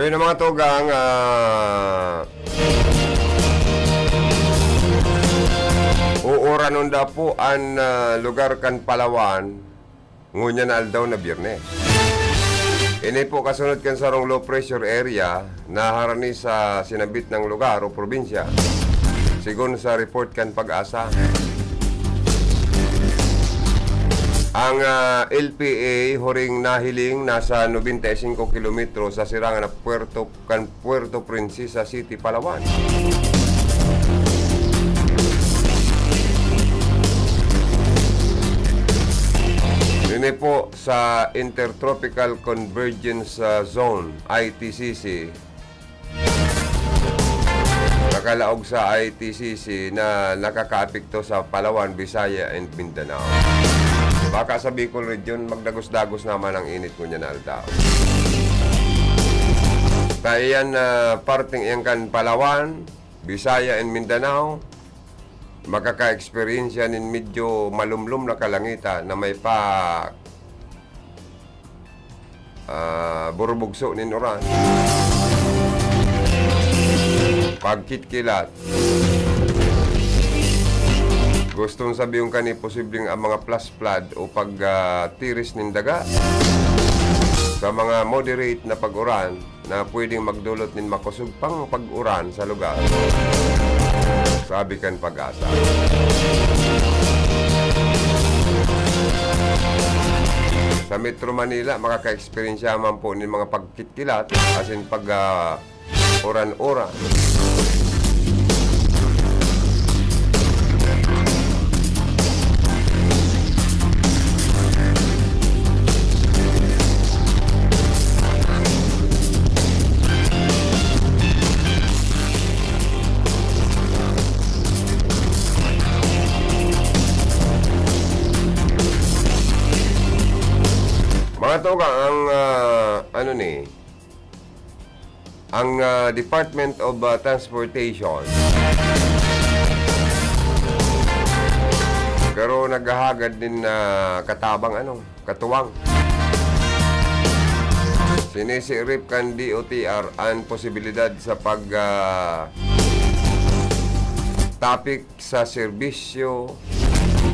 Bueno, mga tugang, ah, uuranon daw po an, ah, lugar kan Palawan. Ngunyan na aldaw na Biyernes. Ini po kasunod kan sarong low pressure area na harani sa sinambit na lugar o probinsya, sigon sa report kan PAGASA. Ang, ah, L P A huring nahiling nasa nobenta y singko kilometro sa sirangan na puerto kan Puerto Princesa City, Palawan. Ini po sa Intertropical Convergence, ah, Zone, I T C C. Nakalaog sa I T C C na nakakaapekto sa Palawan, Visaya, and Mindanao. Baka sa Bicol Region, magdagos-dagos naman ang init ngunyan na aldaw. Ta iyan, ah, parting iyan kan Palawan, Bisaya and Mindanao, makaka-eksperyensya nin medyo malumlom na kalangitan na may pa, ah, burubugso nin uran. Pagkitkilat. Gustong sabihon kani posibleng ang mga flash flood o pag, ah, tiris nin daga sa mga moderate na pag-uran na pwedeng magdulot nin makosog pang pag-uran sa lugar, sabi kan PAGASA. Sa Metro Manila, makaka-eksperyensya man po nin mga pagkitkilat, as in pag, ah, uran-uran. Mga tugang, ang, ah, ano ni, ang, ah, Department of, ah, Transportation, pero naghahagad nin, ah, katabang, ano, katuwang. Sinisirip kan D O T R an posibilidad sa pag, ah, tapik sa serbisyo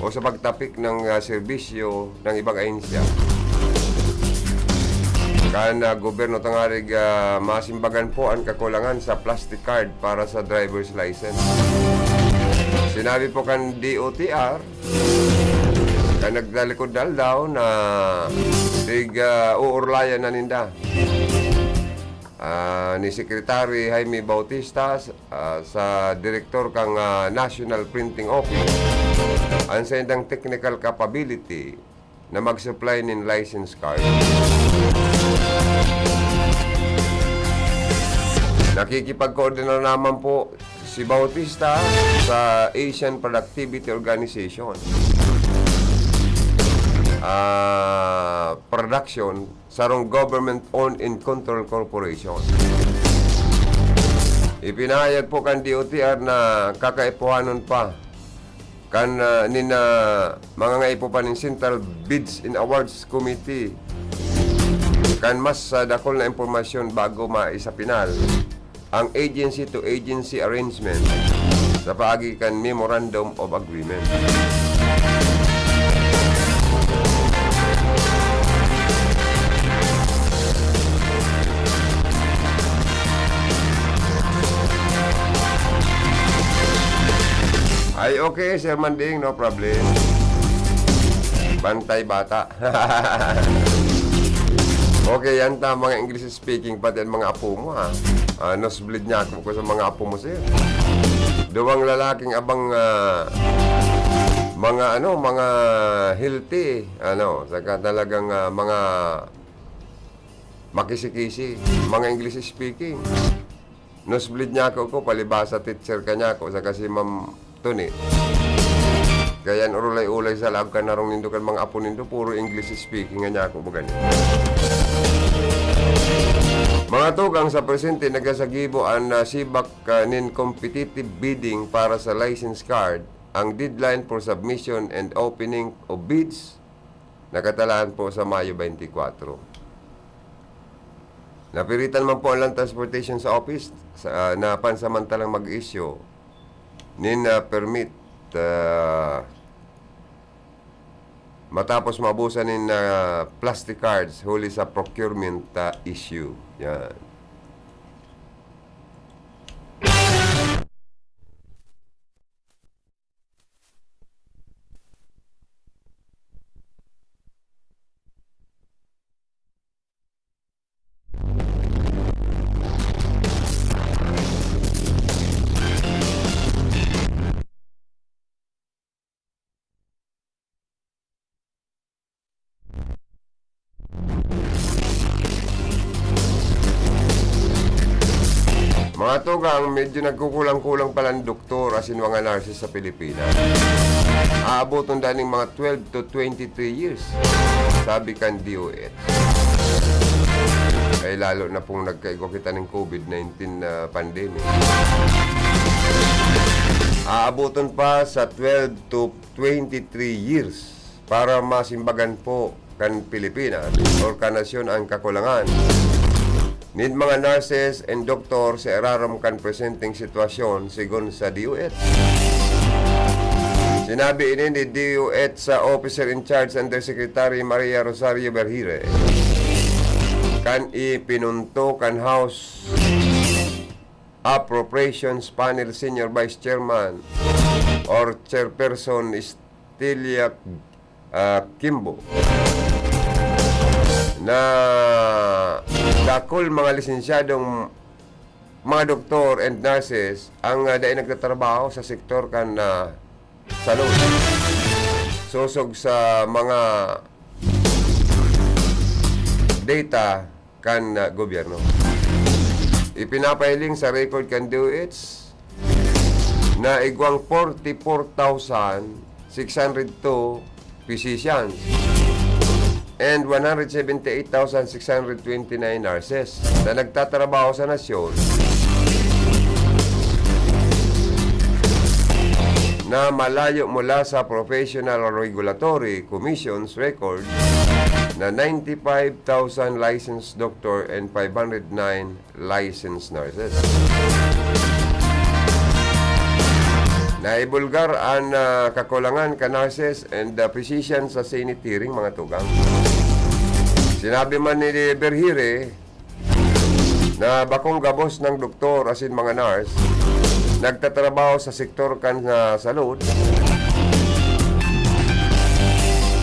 o sa pagtapik ng, ah, serbisyo ng ibang ahensya kan, ah, gobyerno tangarig, ah, masimbagan po an kakulangan sa plastic card para sa driver's license. Sinabi po kan D O T R na nagtalikod na aldaw na tig, ah, uurlayan na ninda, ah, ni Secretary Jaime Bautista, ah, sa direktor kan, ah, National Printing Office, ang saindang technical capability na mag-supply nin license card. Nakikipagkoordinar naman po si Bautista sa Asian Productivity Organization, ah, Production, sarong government-owned and controlled corporation. Ipinahayag po kan D O T R na kakaipuhanon pa kan, ah, nin, ah, mangangaipo pa nin Central Bids and Awards Committee kan mas, ah, dakul na impormasyon bago maisapinal ang agency-to-agency arrangement sa paagi kan Memorandum of Agreement. Ay, okay, Sir Manding, no problem. Bantay bata. Okay, yan ta, mga English speaking, pati ang mga apo mo, ha. Ah, nosebleed niya ako ko sa mga apo mo, sir. Duwang lalaking abang, ah, mga ano, mga healthy, ano, saka talagang, ah, mga makisi-kisi, mga English speaking. Nosebleed niya ako ko, palibasa teacher ka niya ako, saka si Ma'am Tony. Kaya an urulay-ulay sa laog kan harong nindo kan mga apo nindo, puro English speaking nga niya ako, baga niya. Mga tugang, sa presente, nagasagibo an, ah, sibak, ah, nin competitive bidding para sa license card. Ang deadline for submission and opening of bids nakatalaan po sa Mayo twenty-four. Napiritan man po ang Land Transportation sa Office sa, ah, na pansamantalang mag-issue nin, ah, permit, ah, matapos maubusan nin, ah, plastic cards huli sa procurement, ah, issue. Yan. Mga tugang, medyo nagkukulang-kulang pala ang doktor asin mga nurses sa Pilipinas. Aaboton daning mga twelve to twenty-three years, sabi kan D O H. Ay, lalo na pong nagkaigwa kita ning COVID nineteen na pandemic. Aaboton pa sa twelve to twenty-three years para masimbagan po kan Pilipinas or kan nasyon ang kakulangan nin mga nurses and doktor sa irarom kan presenteng sitwasyon, sigon sa D O H. Sinabi ini ni D O H sa Officer in Charge Undersecretary Maria Rosario Berhire kan ipinunto kan House Appropriations Panel Senior Vice Chairman or Chairperson Estelia, ah, Kimbo, na dakul mga lisensyadong mga doktor and nurses ang, ah, dai nagtatrabaho sa sektor kan, ah, salud. Sosog sa mga data kan, ah, gobyerno. Ipinapahiling sa record kan D O H na igwang forty-four thousand six hundred two physicians and one hundred seventy-eight thousand six hundred twenty-nine nurses na nagtatrabaho sa nasyon na malayo mula sa Professional Regulatory Commission's record na ninety-five thousand licensed doctor and five hundred nine licensed nurses. Naibulgar an, ah, kakulangan kan nurses and, ah, physicians sa Senate hearing, mga tugang. Sinabi man ni Berhire na bakong gabos ng doktor asin mga nurse nagtatrabaho sa sektor kan, ah, salud.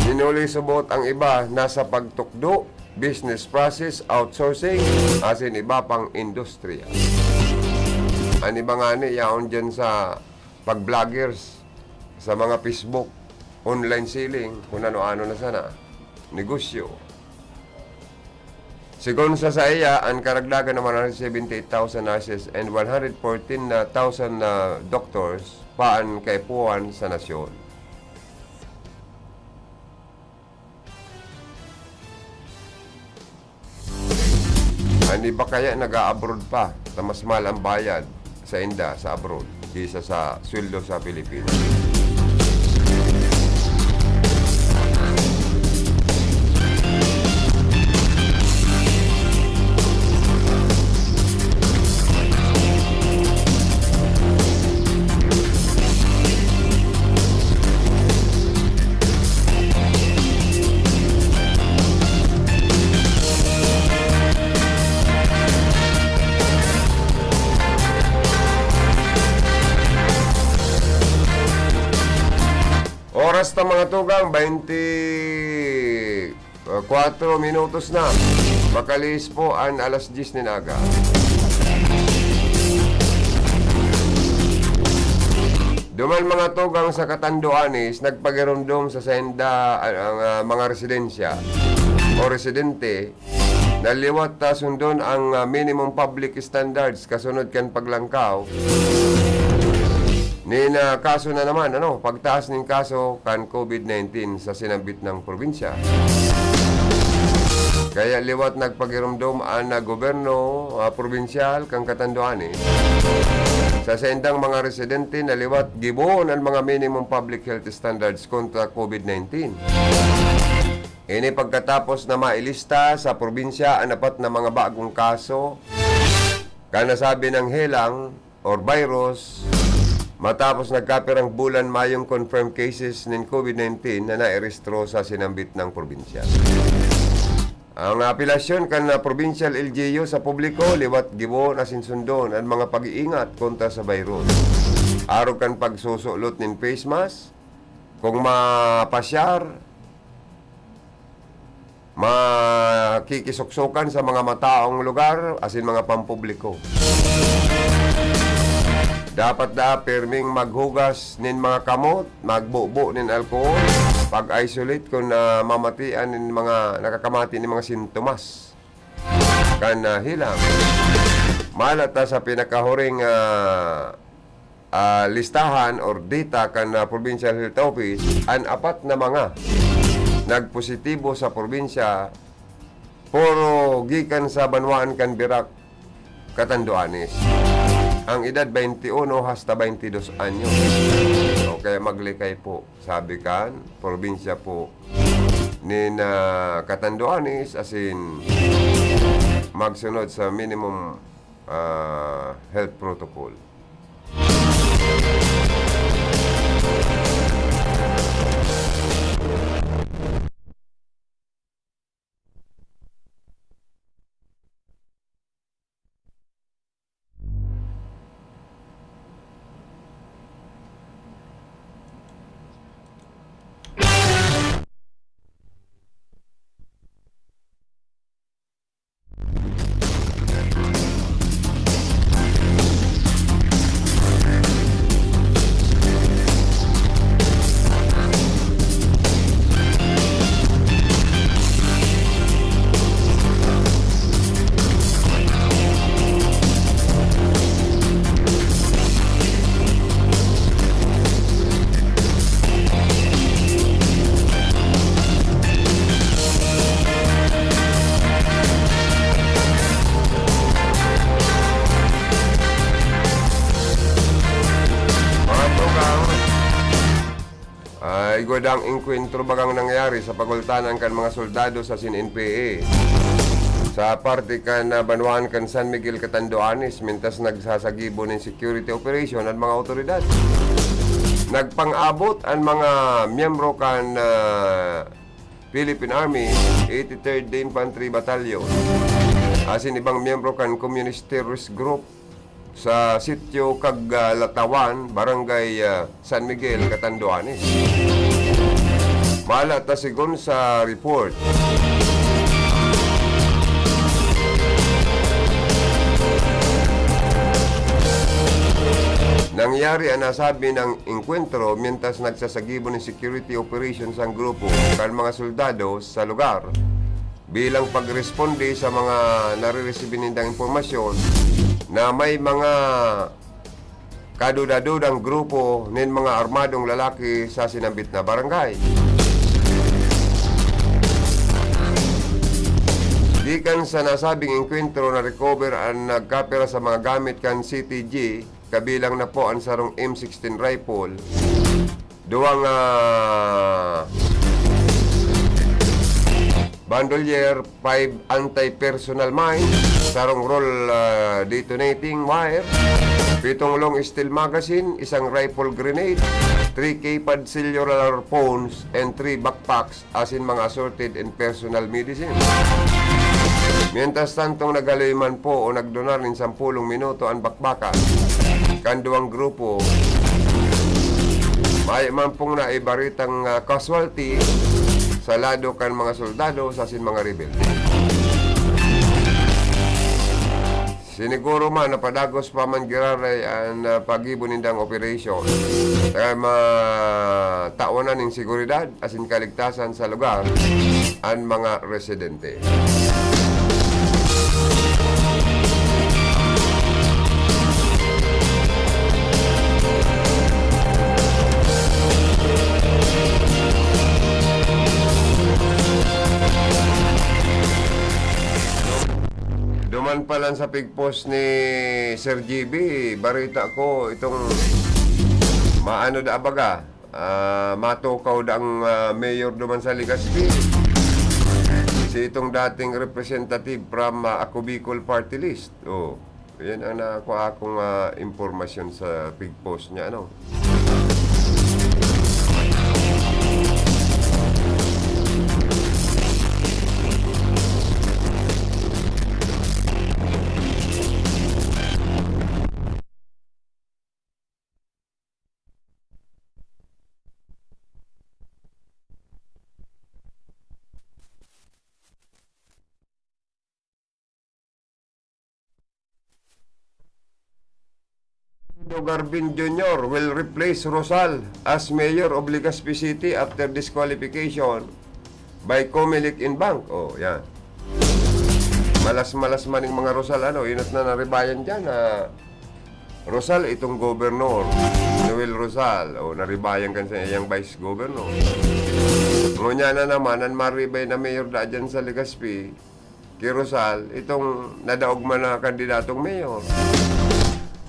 Hinuli subot ang iba nasa pagtukdo, business process outsourcing, asin iba pang industriya. An iba ngani yaon diyan sa pag-vloggers, sa mga Facebook, online selling, kung ano-ano na sana, negosyo. Sigon sa saiya, an karagdagan na one hundred seventy-eight thousand nurses and one hundred fourteen thousand na doctors pa an kaipuhan sa nasyon. An iba kaya nag-a-abroad pa, ta mas mahal ang bayad sainda sa abroad kaysa sa sweldo sa Pilipinas. Oras ta, mga tugang, baynte kwatro minutos na. Makalihis po an alas dyes nin aga. Duman, mga tugang, sa Catanduanes, nagpagiromdom sa sainda an, ang, ah, mga residensya o residente na liwat ta sundon ang, ah, minimum public standards kasunod kan paglangkaw nin, ah, kaso na naman, ano, pagtaas nin kaso kan COVID nineteen sa sinambit na probinsya. Kaya liwat nagpagiromdom an, ah, gobyerno, ah, probinsyal kan Catanduanes sa saindang mga residente na liwat gibohon an mga minimum public health standards kontra COVID nineteen. Ini pagkatapos na mailista sa probinsya an apat na mga bagong kaso kan nasabing helang or virus, matapos nagkapirang bulan mayong confirmed cases nin COVID nineteen na nairehistro sa sinambit na probinsya. Ang apelasyon kan, ah, Provincial L G U sa publiko liwat gibohon asin sundon an mga pag-iingat kontra sa virus, arog kan pagsusulot nin face mask, kung mapasyar, makikisuksukan sa mga mataong lugar asin mga pampubliko. Dapat daa pirming maghugas nin mga kamot, magbubo nin alcohol, pag-isolate kun, ah, mamatian nin mga nakakamati nin mga sintomas kan, ah, helang. Maala ta sa pinakahuring, ah, ah, listahan or data kan, ah, Provincial Health Office, an apat na mga nagpositibo sa probinsya, puro gikan sa banwaan kan Virac, Catanduanes. Ang edad, twenty-uno hasta twenty-dos anyos. O kaya maglikay po, sabi kan probinsya po nin, ah, Catanduanes, asin magsunod sa minimum, ah, health protocol. Mga tugang, ay, igwa daang engkwentro bagang nangyari sa pagultanan kan mga soldado sa sin N P A. Sa parte kan, ah, banwaan kan San Miguel, Catanduanes, mintas nagsasagibo nin security operation an mga awtoridad. Nagpang-abot an mga miyembro kan, ah, Philippine Army, eighty-third Infantry Battalion, asin ibang miyembro kan Communist Terrorist Group sa sitio Kagalatawan, Barangay, ah, San Miguel, Catanduanes. Maala ta segun sa report. Nangyari ang nasabi na engkwentro mientras nagsasagibo nin security operations ang grupo kan mga soldados sa lugar bilang pagresponde sa mga nareresibir nindang impormasyon na may mga kaduda-dudang grupo nin mga armadong lalaki sa sinambit na barangay. Gikan sa nasabing engkwentro, na-recover an nagkapira sa mga gamit kan C T G, kabilang na po an sarong M sixteen rifle, duwang, ah, bandolier, five anti-personnel mine, sarong roll, ah, detonating wire, pitong long steel magazine, isang rifle grenade, three keypad cellular phones, and three backpacks asin mga assorted and personal medicine. Mientras tantong naghaloy man po o nagdunar nin sampolong minuto an bakbakan kan duwang grupo, mayo man pong naibaritang, ah, casualty sa lado kan mga soldado asin mga rebelde. Siniguro man na padagos pa man giraray an, ah, paggibo nindang operasyon. Kaya matawanan nin seguridad asin kaligtasan sa lugar an mga residente. Duman pa lang sa pigpost ni Sir G B, barita ko itong maano da abaga, ah, matukaw da ang, ah, mayor duman sa Legazpi. Si itong dating representative from, ah, Ako Bicol Party List. Oh, yan ang nakuha akong, ah, impormasyon sa pigpost niya, ano. Garvin Junior will replace Rosal as mayor of Legazpi City after disqualification by Comelec and Bank. Oh, yan. Malas-malas man ning mga Rosal, ano, inot na naribayan dyan, ah, Rosal, itong gobernador, Noel Rosal, o naribayan kan sa iyang vice governor. Ngunyan na naman, an maribay na mayor da dyan sa Legazpi, ki Rosal, itong nadaog man na kandidatong mayor.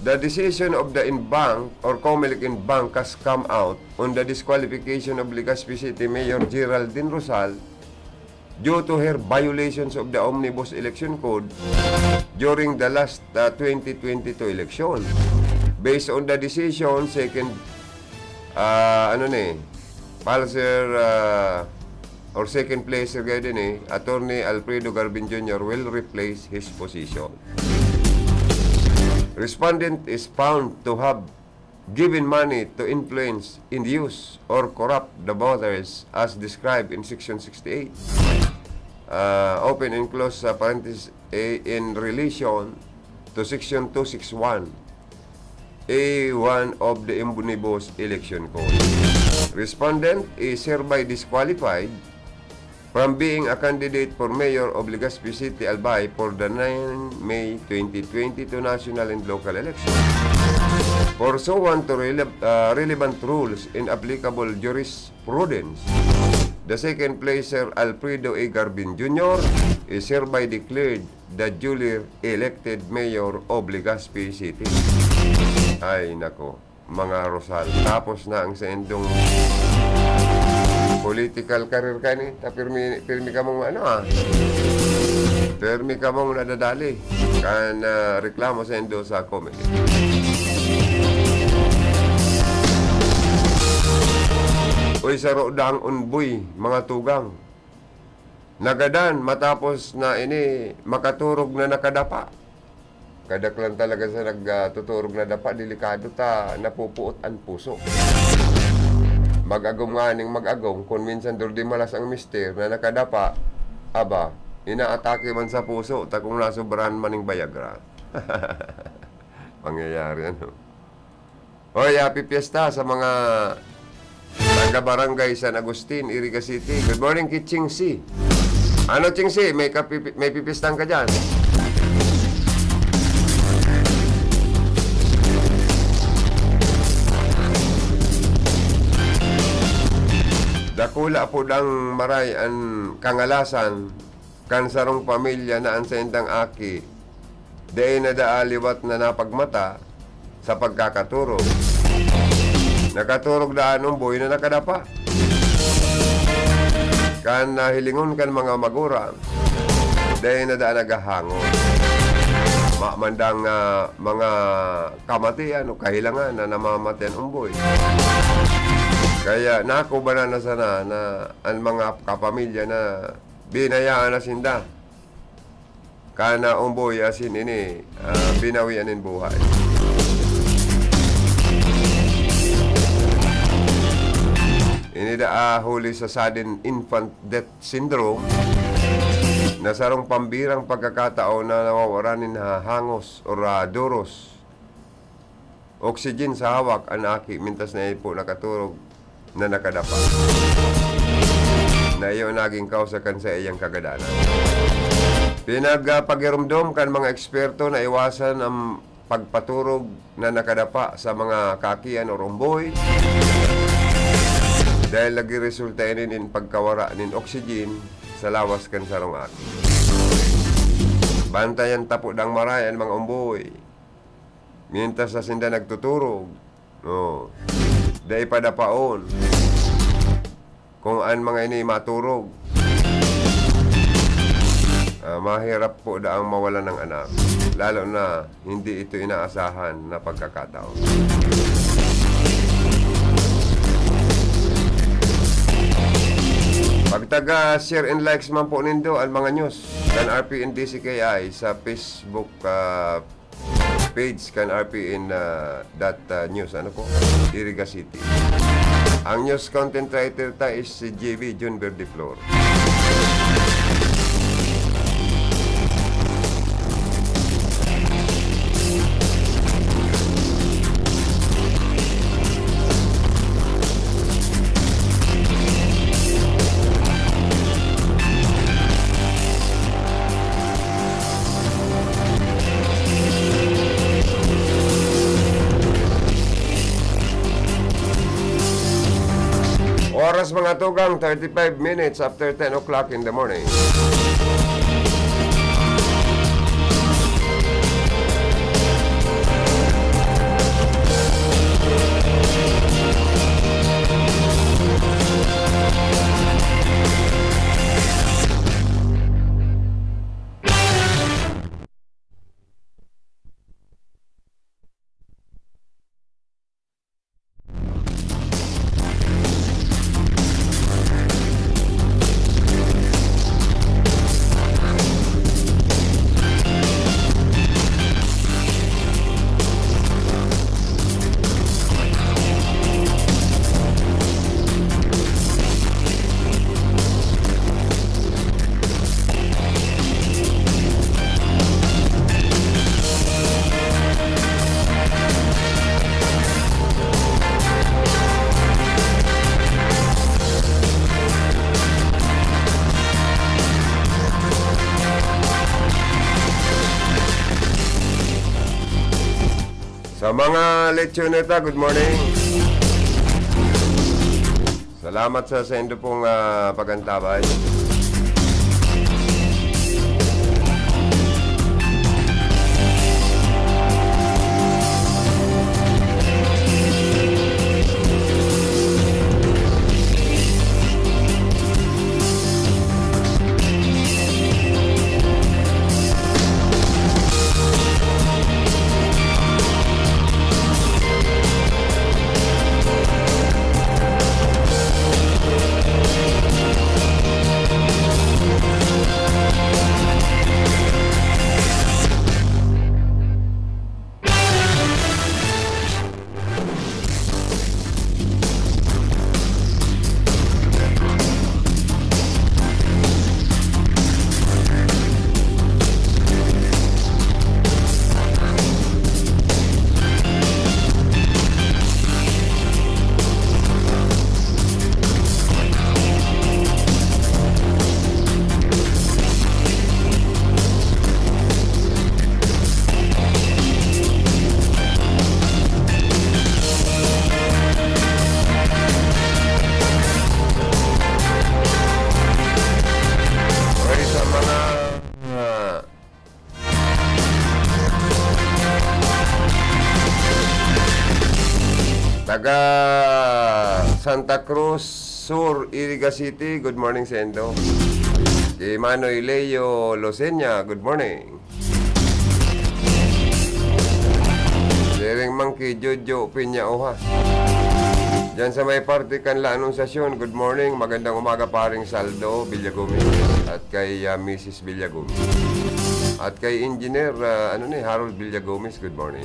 The decision of the en banc or Comelec en banc has come out on the disqualification of Legazpi City Mayor Geraldine Rosal due to her violations of the Omnibus Election Code during the last, uh, twenty twenty-two election. Based on the decision, second, uh, ano ni, placer, uh, or second placer gaya din eh, Attorney Alfredo Garbin Junior will replace his position. Respondent is found to have given money to influence, induce, or corrupt the voters as described in Section sixty-eight, uh, open and close, uh, parenthesis, A, in relation to Section two six one A one of the Omnibus Election Code. Respondent is hereby disqualified from being a candidate for mayor of Legazpi City, Albay for the nine May twenty twenty-two national and local election, pursuant to rele-, uh, relevant rules and applicable jurisprudence. The second placer, Alfredo A. Garbin Junior, is hereby declared the duly elected mayor of Legazpi City. Ay, nako. Mga Rosal. Tapos na ang saindong political career kani. Ta pirmi, pirmi kamong ano, ah. Pirmi kamong nadadali. Kan, ah, reklamo saindo sa comment. Uy, saro daang umboy, mga tugang. Nagadan, matapos na ini, makaturog na nakadapa. Kadaklan talaga sa nag, ah, tuturog na dapa, delikado ta, napupuot an puso. Mag-agom nganing mag-agom, kun minsan durdimalas ang mister na nakadapa, aba, inaatake man sa puso, ta kung nasobrahan man ning Viagra. Pangyayari, ano? Hoy, happy fiesta sa mga taga Barangay San Agustin, Iriga City. Good morning, ki Ching Si. Ano, Ching Si? May kapipi-, may pipistahan ka dyan? Dakula po dang maray an kangalasan kan sarong pamilya na an saindang aki dai na daa liwat na napagmata sa pagkakaturog. Nakaturog daa an umboy na nakadapa. Kan nahilingon kan mga magurang, dai na daa naghahangos. Mamandang, ah, mga kamatian o kahilangan na namamati an umboy. Kaya nakubanan na sana na an mga kapamilya na binayaan na sinda. Kan umboy asin ini, ah, binawian nin buhay. Ini daa huli sa sudden infant death syndrome, na sarong pambirang pagkakataon na nawawaran nin ha-, hangos o ra-, duros. Oxygen sa hawak an aki, mintas na ipo nakaturog na nakadapa, na iyo nagin kausa kan saiyang kagadanan. Pinagpagiromdom kan mga eksperto na iwasan ang pagpaturog na nakadapa sa mga kakian o umboy, dahil nagresulta ini nin pagkawara nin oxygen sa lawas kan sarong aki. Bantayan ta po dang maray an mga umboy. Mientras na sinda nagtuturog, no, dai padapaon. Kung an mga ini maturog, ah, mahirap po daang mawalan ng anak, lalo na hindi ito inaasahan na pagkakataon. Pagtaga share and likes man po nindo ang mga news kan R P N D C K I sa Facebook, ah, page kan R P N, ah, dot, ah, news, ano po, Iriga City. Ang news content writer ta is si J V Jun Verdeflor. Oras, mga tugang, thirty-five minutes after ten o'clock in the morning. Sa mga Lechoneta, good morning. Salamat sa, sa indo pong, ah, pag-antabay. Okay, sa mga, ah, taga Santa Cruz Sur, Iriga City, good morning sa indo. Si Manoy Leo Losenia, good morning. Siring man ki Jojo Piña Oha. Diyan sa may parte kan La Anunciacion, good morning. Magandang umaga, paring Saldo Villagomez. At kay, ah, Misis Villagomez. At kay Engineer, ah, ano ni, Harold Villagomez, good morning.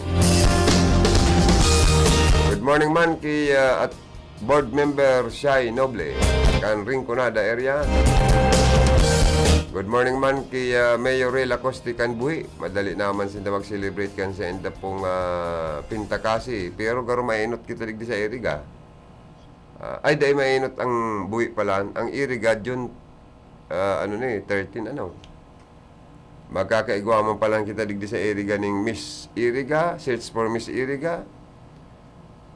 Good morning man kay, ah, at Board Member Shai Noble, kan Rinconada area. Good morning man kay, ah, Mayor Ray Lacoste kan Buhi. Madali naman sinda mag-celebrate kan sa enda pong, ah, Pintakasi. Pero garo mainot kita digdi sa Iriga. Ah, ay, dai mainot ang Buhi pala. Ang Iriga, June, ah, ano ni, thirteen, ano? Magkakaigwa man pa lang kita digdi sa Iriga ning Miss Iriga, search for Miss Iriga,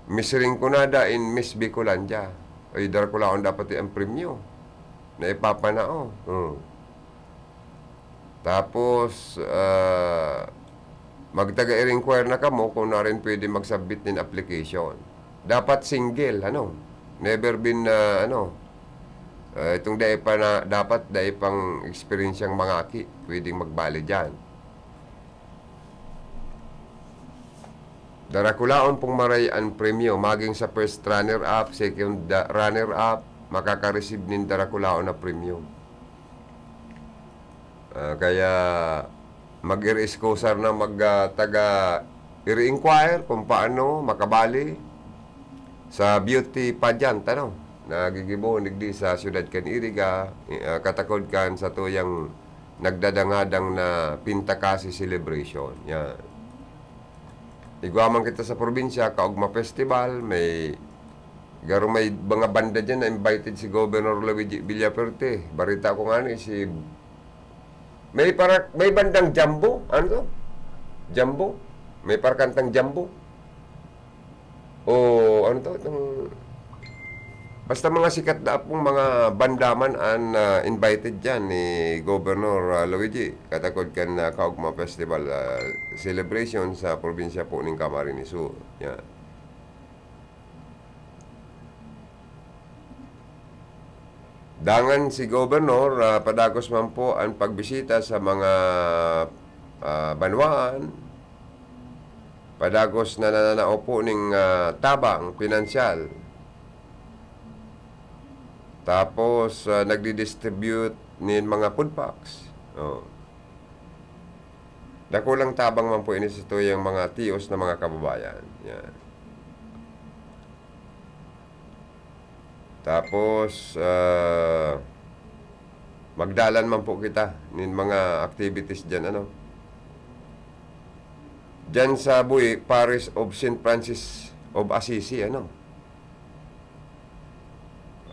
Miss Rinconada and Miss Bicolandia. Ay, Draculaon dapat ang premyo na ipapanao. Hmm. Tapos, ah, magtaga-i-require na kamo kung na rin pwede mag-submit nin application. Dapat single, ano? Never been, ah, ano, ah, itong dai pa na, dapat dai pang eksperyensyang mangaki, pwedeng magbali diyan. Darakulaon pong maray an premyo, maging sa first runner-up, second da-, runner-up, makaka-receive nin darakulaon na premyo. Ah, kaya mag-iri-excusar na mag, ah, taga-iri-inquire kung paano makabali sa beauty pageant, ano, na gigibohon digdi sa siyudad kan Iriga, eh, ah, katakod kan satuyang nagdadangadang na Pintakasi celebration. Yan. Igwa man kita sa probinsya, Kaugma Festival, may, garo may mga banda diyan na invited si Governor Luigi Villafuerte. Bareta ko ngani si, may para, may bandang Jumbo, ano to? Jumbo? May parakantang Jumbo? O, ano to? Itong Basta mga sikat na pong mga bandaman an, ah, invited diyan ni Governor, ah, Luigi, katakod kan, ah, Kaugma Festival, ah, celebration sa probinsya po ning Camarines Sur. Yan. Dangan si Governor, ah, padagos man po an pagbisita sa mga, ah, banwaan, padagos na nananao po ning, ah, tabang pinansyal. Tapos, ah, nagdi-distribute nin mga food packs. Oh. Dakulang tabang man po ini sa tuyang mga tios na mga kababayan. Yan. Tapos, ah, magdalan man po kita nin mga activities diyan, ano. Diyan sa Bui, Parish of Saint Francis of Assisi, ano.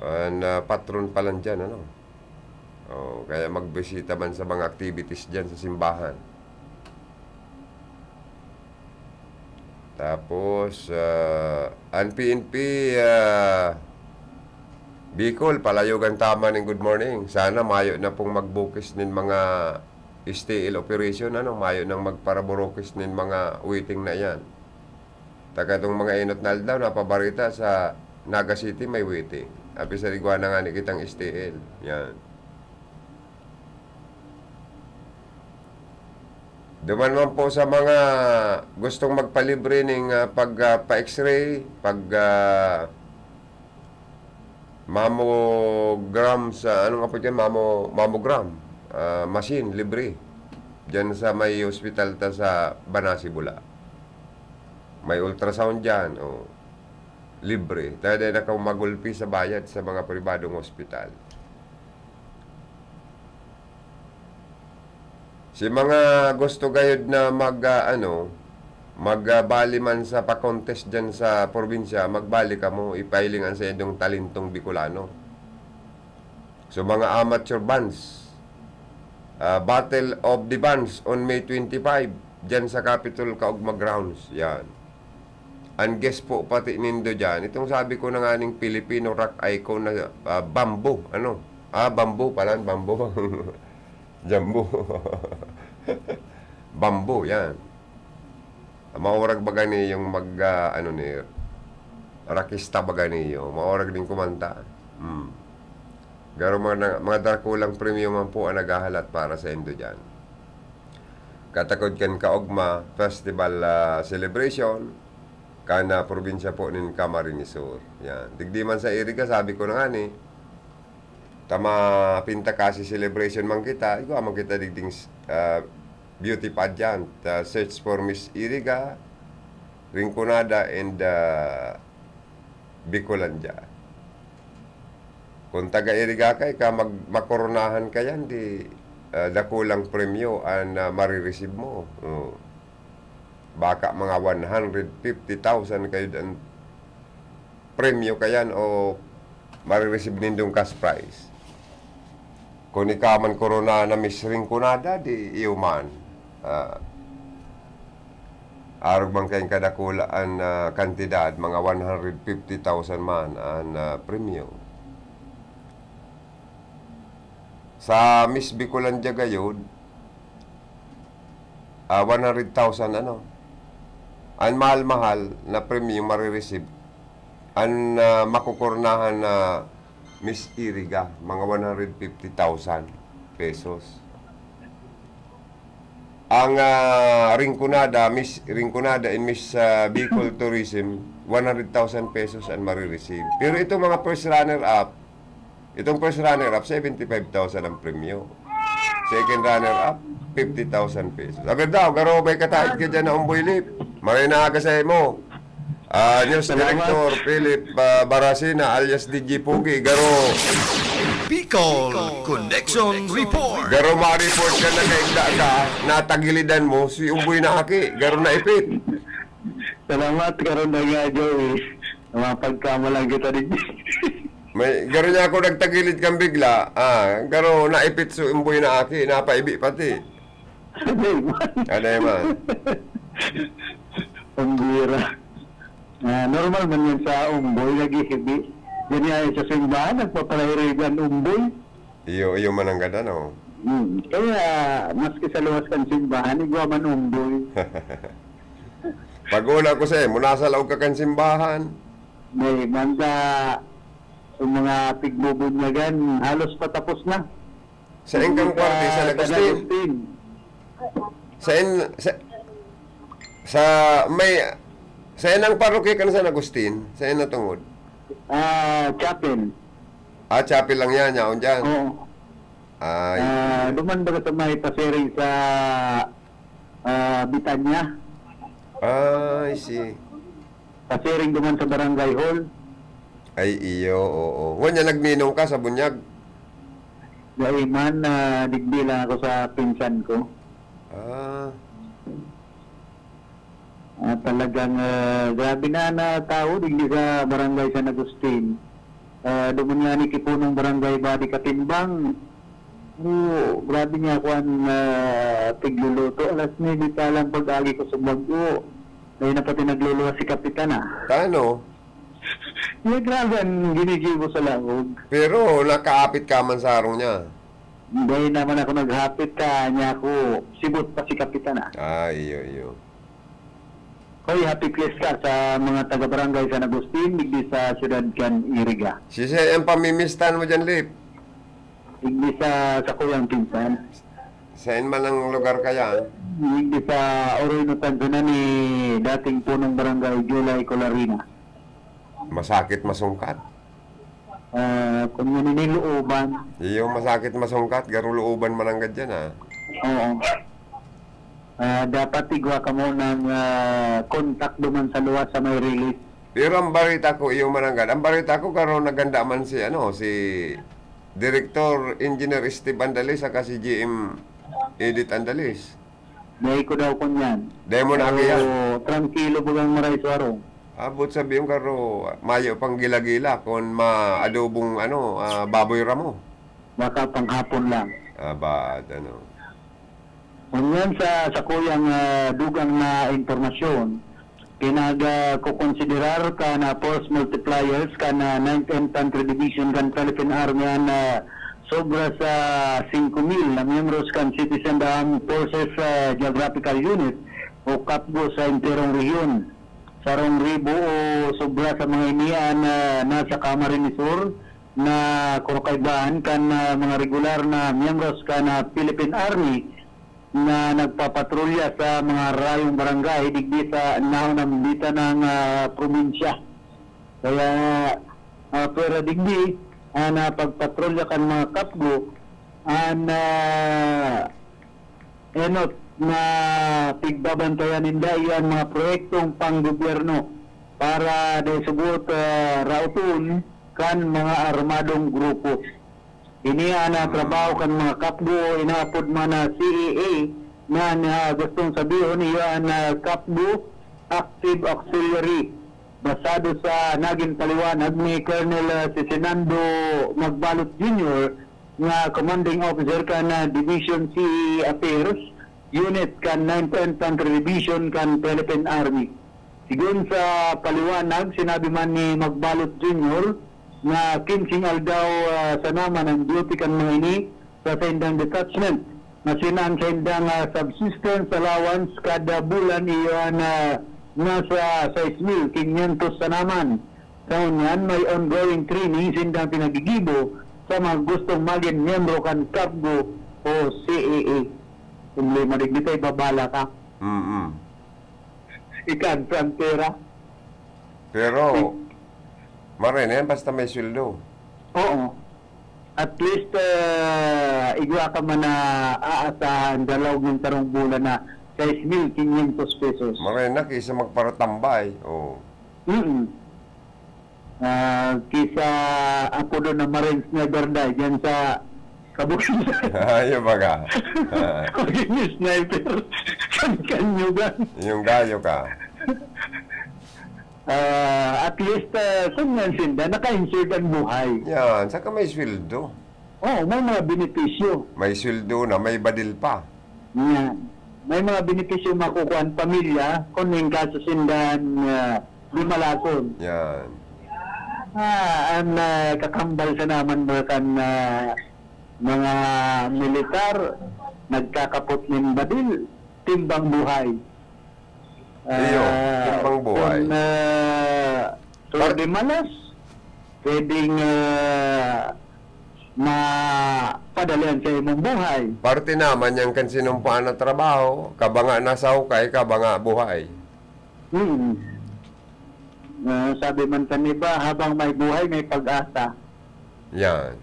An, ah, patron pa lang diyan, ano. Oh, kaya magbisita man sa mga activities diyan sa simbahan. Tapos, ah, an P N P, ah, Bicol, palayogan ta man nin good morning. Sana mayo na pong magbukis nin mga S T L operation, ano, mayo nang magparaburukis nin mga waiting na iyan. Taka itong mga inot na aldaw, napabarita sa Naga City may waiting. Api sa igwa na nga ni kitang S T L. Yan. Duman man po sa mga gustong magpalibre ning, ah, pag, ah, pa-X-ray, pag, ah, mammogram sa, ano nga po dyan? Mammo-, mammogram, ah, machine, libre. Diyan sa may hospital ta sa Banasi, Bula. May ultrasound dyan, o. Libre. Tayo dahil na ka magulpi sa bayad sa mga pribadong hospital. Si mga gusto gayod na mag, ah, ano, mag, ah, bali man sa pa-contest dyan sa probinsya, magbali kamo, ipahiling an saindong talentong Bicolano. So, mga amateur bands, ah, Battle of the Bands on May twenty-five, dyan sa Capitol Kaugma Grounds. Yan. An guest po pati nindo dyan, itong sabi ko na nga ning Filipino rock icon na, ah, Bamboo, ano? Ah, Bamboo pala, Bamboo. Jambo. Bamboo, yan. Maurag baga niyong mag, ah, ano ni, rakista baga niyo. Maurag din kumanta. Hmm. Garo mga, mga dakulang premyo man po ang naghahalat para sa indo dyan. Katakod kan Kaugma Festival, ah, Celebration, kan, ah, probinsya po nin Camarines Sur. Yan. Digdi man sa Iriga, sabi ko na nga ni, ta mapinta kasi celebration man kita, igwa man kita digding, ah, beauty pageant, ah, search for Miss Iriga, Rinconada, and, ah, Bicolandia. Kung taga-Iriga ka, ika mag-, makoronahan ka yan, di, ah, dakulang premyo an, ah, marireceive mo. Oh. Baka mga one hundred fifty thousand kayo dan premyo kayan o marireceive nindong cash prize. Kung ika man korona na Miss Rinconada, di iyo man. Ah, arog man kayong kadakula an, ah, kantidad, mga one hundred fifty thousand man an, ah, premyo. Sa Miss Bicolandia gayod, ah, one hundred thousand, ano, an mahal-mahal na premyo marireceive, an, ah, makokoronahan na Miss Iriga, mga one hundred fifty thousand pesos. Ang, ah, Rinconada, Miss Rinconada and Miss, ah, Bicol Tourism, one hundred thousand pesos an marireceive. Pero itong mga first runner-up, itong first runner-up, seventy-five thousand ang premyo. Second runner-up, fifty thousand pesos. Aber daw, garo, may kataid ka dyan na umboy lip. Maray na aga sa imo. Ah, News Salamat. Director Philip, ah, Barasina alias D J Pogi, garo. Bicol Connection Report. Garo ma-report ka na kaigda ka, natagilidan mo, si Umboy na Aki, garo naipit. Salamat, karon na nga, Joey. Mapagkamalan kita digdi. May, garo niya ako nagtagilid kang bigla, ah, garo naipit si Umboy na Aki, napaibi pati. Ano yun? Ano yun, man? Ang bira. Ah, normal man yan sa umboy, naghihibi. Ganyan sa simbahan, nagpapalahirigan umboy. Iyo, iyo man ang ganda, no? Hmm. Kaya, maski sa luwas kan simbahan, igwa man umboy. Pag-una ko sa'yo, muna sa laog ka kan simbahan. May manda, yung mga pigbubunyagan, halos patapos na. Sa ingkang Sa parte, San San Agustin. Agustin. Sa in-, sa, sa may, sa inang parokya kan San Agustin, sa ina tungod. Ah, chapel. Ah, chapel lang yan, yaon dyan. Oo. Ay. Ah, duman baga sa may pasiring sa, ah, Bitanya. Ah, I see. Pasiring duman sa barangay hall. Ay, iyo, oo. Ngunyan, nagninong ka sa bunyag? Dai man, ah, digdi lang ako sa pinsan ko. Ah. Ah, talagang, ah, grabe na, na tao digdi sa barangay San Agustin. Ah, duman nga ni ki punong barangay badi katimbang. Oh, grabe niya ako ang, ah, tigluluto. Alas nuebe pa lang pag-agi ko sa bago. Dai na pati nagluluwas si Kapitan, ah. Tano? Iya, grabe ang ginigibo sa laog. Pero nakaapit ka man sa harong niya? Dai naman ako naghapit ka, niya ako, sibot pa si Kapitan, ah. Ah, iyo, iyo. Hoy, happy fiesta sa mga taga-barangay San Agustin, digdi sa siyudad kan Iriga. Sisay ang pamimistan mo dyan, Lip? Digdi sa, sa kuyang pinsan. Saan man ang lugar kaya? Digdi sa Oroy, Nutan, ni dating punong barangay, July Colarina. Masakit masungkat. Ah, kung naniniluuban. Iyo, masakit masungkat, garo looban mananggad yan, ah. Oo. Ah, dapat igwa ka mo ng, ah, kontak duman sa luwas sa may release. Pero ang barita ko, iyo mananggad. Ang barita ko, garo naganda man si, ano, si Director Engineer Steve Andalis, saka si G M Edith Andalis. Dai ko daw kunyan. Dai mo na Pero yan. Trangkilo bagang maray sa harong. Abot sabi yung karo, mayo pang gila-gila kung maadobong, ano, ah, baboy ramo. Baka panghapon lang. Aba, ano. Ngunyan sa, sa kuyang, ah, dugang na impormasyon, pinag, ah, kukonsiderar kan, ah, force multipliers kan, ah, Ninth Infantry Division kan Philippine Army an, ah, sobra sa singko mil na miyembros kan Citizen Armed Forces, ah, Geographical Unit o CAPGU sa enterong rehiyon. Sarong ribo o sobra sa mga ini an, ah, nasa Camarines Sur na kurukaybahan kan, ah, mga regular na miyembros kan, ah, Philippine Army na nagpapatrolya sa mga rayong barangay digdi sa naunambitan ng, ah, probinsya. Kaya, ah, pwera digdi, ah, na pagpatrolya kan mga CAPGU, an, ah, enot na pigbabantayan ninda iyo an mga proyektong panggobyerno para dai sugot, ah, raoton kan mga armadong grupo. Ini an, ah, trabaho kan mga CAPGU o inaapod man na C A A na, na gustong sabihon iyo an, ah, CAPGU Active Auxiliary. Basado sa nagin paliwanag ni Colonel, ah, Sisinando Magbalot Junior nga Commanding Officer kan, ah, Division C A A Affairs Unit kan Ninth Infantry Division kan Philippine Army. Sigon sa paliwanag, sinabi man ni Magbalot Junior na kinsing aldaw, ah, sana man ang duty kan mga ini sa saindang detachment. Masin an saindang, ah, subsistence allowance kada bulan iyo an, ah, nasa sais mil kinyentos sana man. Sa ngunyan, may ongoing training sindang pinagigibo sa mga gustong magin miyembro kan CAPGU o C A A. Problema digdi ta, ibabala ka. Mm-mm. Ika an frontera. Pero, maray na yan basta may sweldo. Oo. At least, ah, igwa ka man na aasahan sa laog ng sarong bulan na sais mil kinyentos pesos. Maray na kaysa magparatambay. Oo. Mm. Ah, kisa apodon na Marine Sniper dai, diyan sa Kabukilan. Ayaw baga. Maging sniper. Kan kanyugan. Yung gayo ka. Ah, at least, ah, kung yan sinda, naka-insured ang buhay. Yan, saka may sweldo. Oo, may mga benepisyo. May sweldo na, may badil pa. Yan. May mga benepisyo makukuha ang pamilya kung in kaso sinda, ah, di malason. Yan. Ah, an, ah, kakambal sa naman ba kan, ah, mga militar, nagkakapot nin badil, timbang buhay. Iyo, Ah, timbang buhay. Kun, ah, Par- swerte malas, pwedeng, ah, mapadalian sa imong buhay. Parte naman yan kan sinumpaan na trabaho, kabanga nasa hukay, kabanga buhay. Hmm. Ah, sabi man kan iba, habang may buhay, may pag-asa. Yan.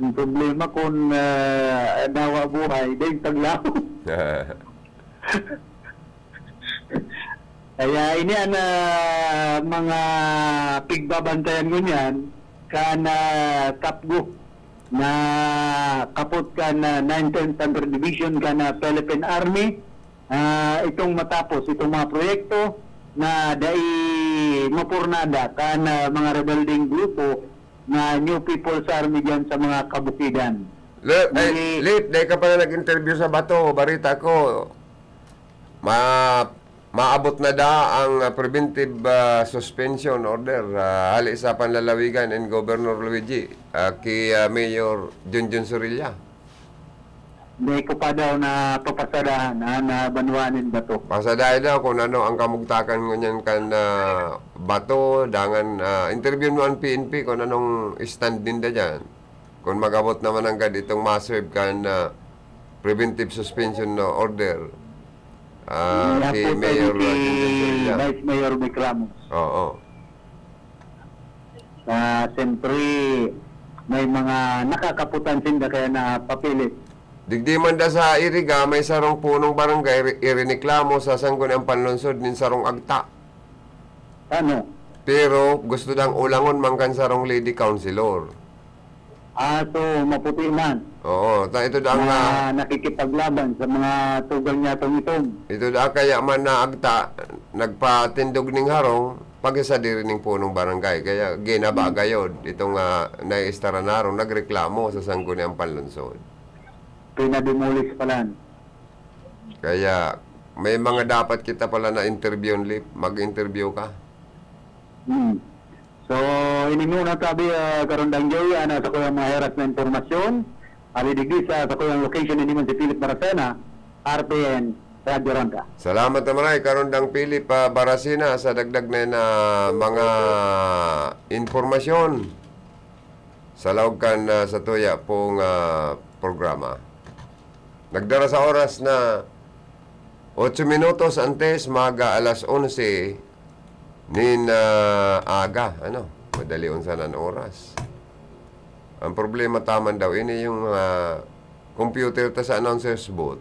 Ang problema kung, ah, nawa buhay, dahil taglaw. Kaya ini an, ah, mga pigbabantayan ngunyan, kan, ah, Kapgo na kapot kan, ah, Nineteenth Infantry Division kan, ah, Philippine Army, ah, itong matapos, itong mga proyekto na dai mapurnada kan, ah, mga rebeldeng grupo na New People's Army diyan sa mga kabukidan. Le-, ay, Ni- Lip, dai ka pala nag-interview sa Bato, barita ko. Ma-, maabot na da ang, ah, preventive, ah, suspension order, ah, hali sa panlalawigan and Governor Luigi, ah, ki, ah, Mayor Junjun Sorilla. Dai ko pa daw napapasadahan, ah, na banwaan nin Bato. Pasadahi daw kung ano ang kamugtakan ngunyan kan, ah, Bato, dangan, ah, interview mo ang P N P kung anong stand ninda dyan. Kung mag-abot naman nanggad itong ma-serve kan, ah, preventive suspension na order, ah, Iya ki po, Mayor, si ah, Junjun Sorilla. Vice Mayor Vic Ramos. Oo. Ah, siyempre, may mga nakakaputan sinda kaya napapilit. Digdi man da sa Iriga, may sarong punong barangay, iri-, irineklamo sa Sangguniang Panlungsod nin sarong agta. Ano? Pero gusto dang ulangon man kan sarong lady councilor. Ah, so, maputi man. Oo, ta-, ito da ang, Na ah, nakikipaglaban sa mga tugang niya tong itom. Ito da kaya man na agta, nagpatindog ning harong, pagkasadiri ning punong barangay. Kaya ginaba Hmm. gayod, itong, ah, naiistara na harong, nagreklamo sa Sangguniang Panlungsod. Pinademolis pala. Kaya, may mga dapat kita pala na interviewon, Lip. Mag-interview ka. Hmm. So, ini muna tabi, ah, Karondang Joey, ana sa kuyang mga heras na impormasyon. Ali digdi sa, sa kuyang location, ini man si Philip Maracena, R P N, Radyo Ronda. Salamat na maray, Karondang Philip, ah, Baracena, sa dagdag na, na mga impormasyon sa laog kan, ah, sa tuya pong, ah, programa. Nagdara sa oras na otso minutos antes maga alas onse nin, ah, aga, ano, madali unsan an oras. Ang problema taman daw, ini yung, ah, computer ta sa announcer's booth.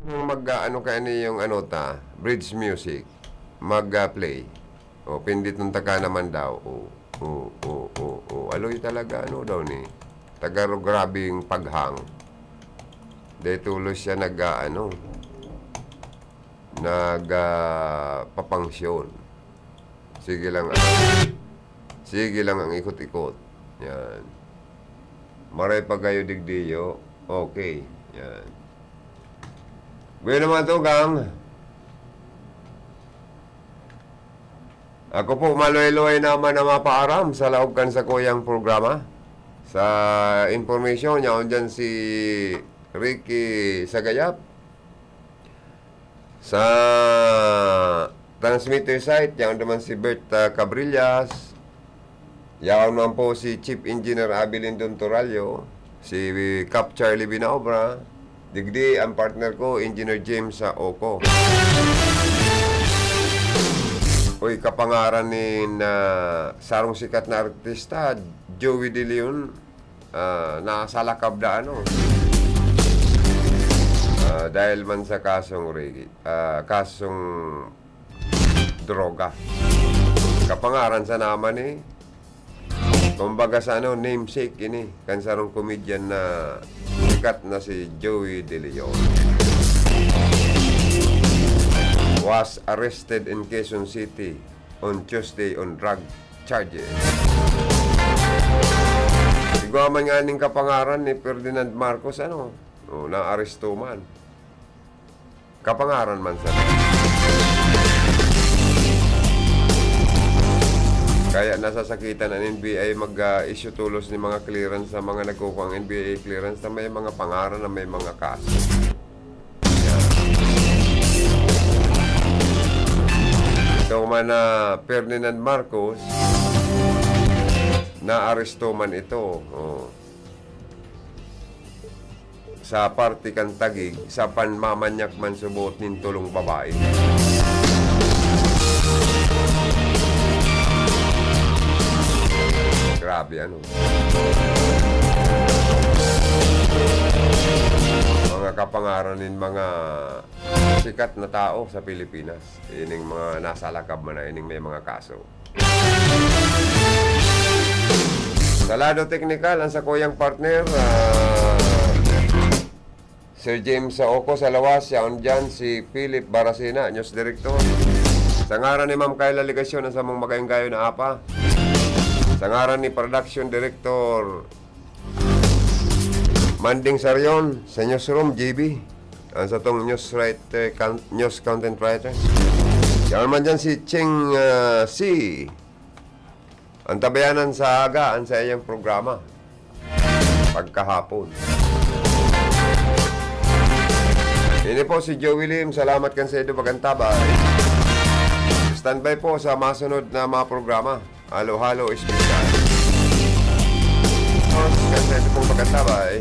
Mag, ah, ano ka, ano yung ano ta, bridge music, mag, ah, play. O, pinditon ta ka naman daw. O, o, o, o, o. Aloy talaga, ano daw ni? Tagarog, grabing paghang. De tulos siya nag, ah, ano, nag, ah, papangsyon. Sige lang, ah. Sige lang ang ikot-ikot. Yan. Maray pa kayo digdiyo. Okay. Yan. Bueno, mga tugang. Ako po, maluhay-luhay naman na mapaaram sa laog kan sakuyang programa. Sa impormasyon, yaon dyan si Ricky Sagayap. Sa transmitter site, yaon naman si Bert, ah, Cabrillas. Yaon naman po si Chief Engineer Abby Lindon Torallo, si Cap Charlie Binaobra. Digdi ang partner ko, Engineer James, ah, Oco. Uy, kapangaran ni na sarong sikat na artista, Joey De Leon, ah, nasalakab na ano. Ah, dahil man sa kasong regi-, ah, kasong droga. Kapangaran sa naman eh. Kumbaga sa ano, namesake ini, kan sarong comedian na sikat na si Joey De Leon. Was arrested in Quezon City on Tuesday on drug charges. Igwa man nga ning kapangaran ni Ferdinand Marcos, ano, oh, naaresto man. Kapangaran man sa Kaya nasasakitan an N B I mag-issue tolos nin mga clearance sa mga nagkukuang N B I clearance na may mga pangaran na may mga kaso. Yan. Ito man na Ferdinand Marcos, naaresto man ito. Oh. Sa parte kan Taguig, sa panmamanyak man subot nin tolong babae. Grabe, ano? Mga kapangaran nin mga sikat na tao sa Pilipinas. Ining mga nasa lakab man na ining may mga kaso. Sa lado teknikal, ang sakuyang partner, ah, Sir James Saoko sa lawas, yaon dyan si Philip Baracena, News Director. Sa ngaran ni Ma'am Kayla Legacion, ang samong makainggayo na apa. Sa ngaran ni Production Director Manding Sarion, sa Newsroom, J B. Ang satong news writer, con-, news content writer. Yaon man dyan si Ching, ah, C. Ang tabayanan sa aga, ang sa iyang programa. Pagkahapon. Ini po si Joey Lim. Salamat kan sa ido, bagang tabay. Standby po sa masunod na mga programa. Halo-halo espesyal. Kan sa ido pong bagang tabay.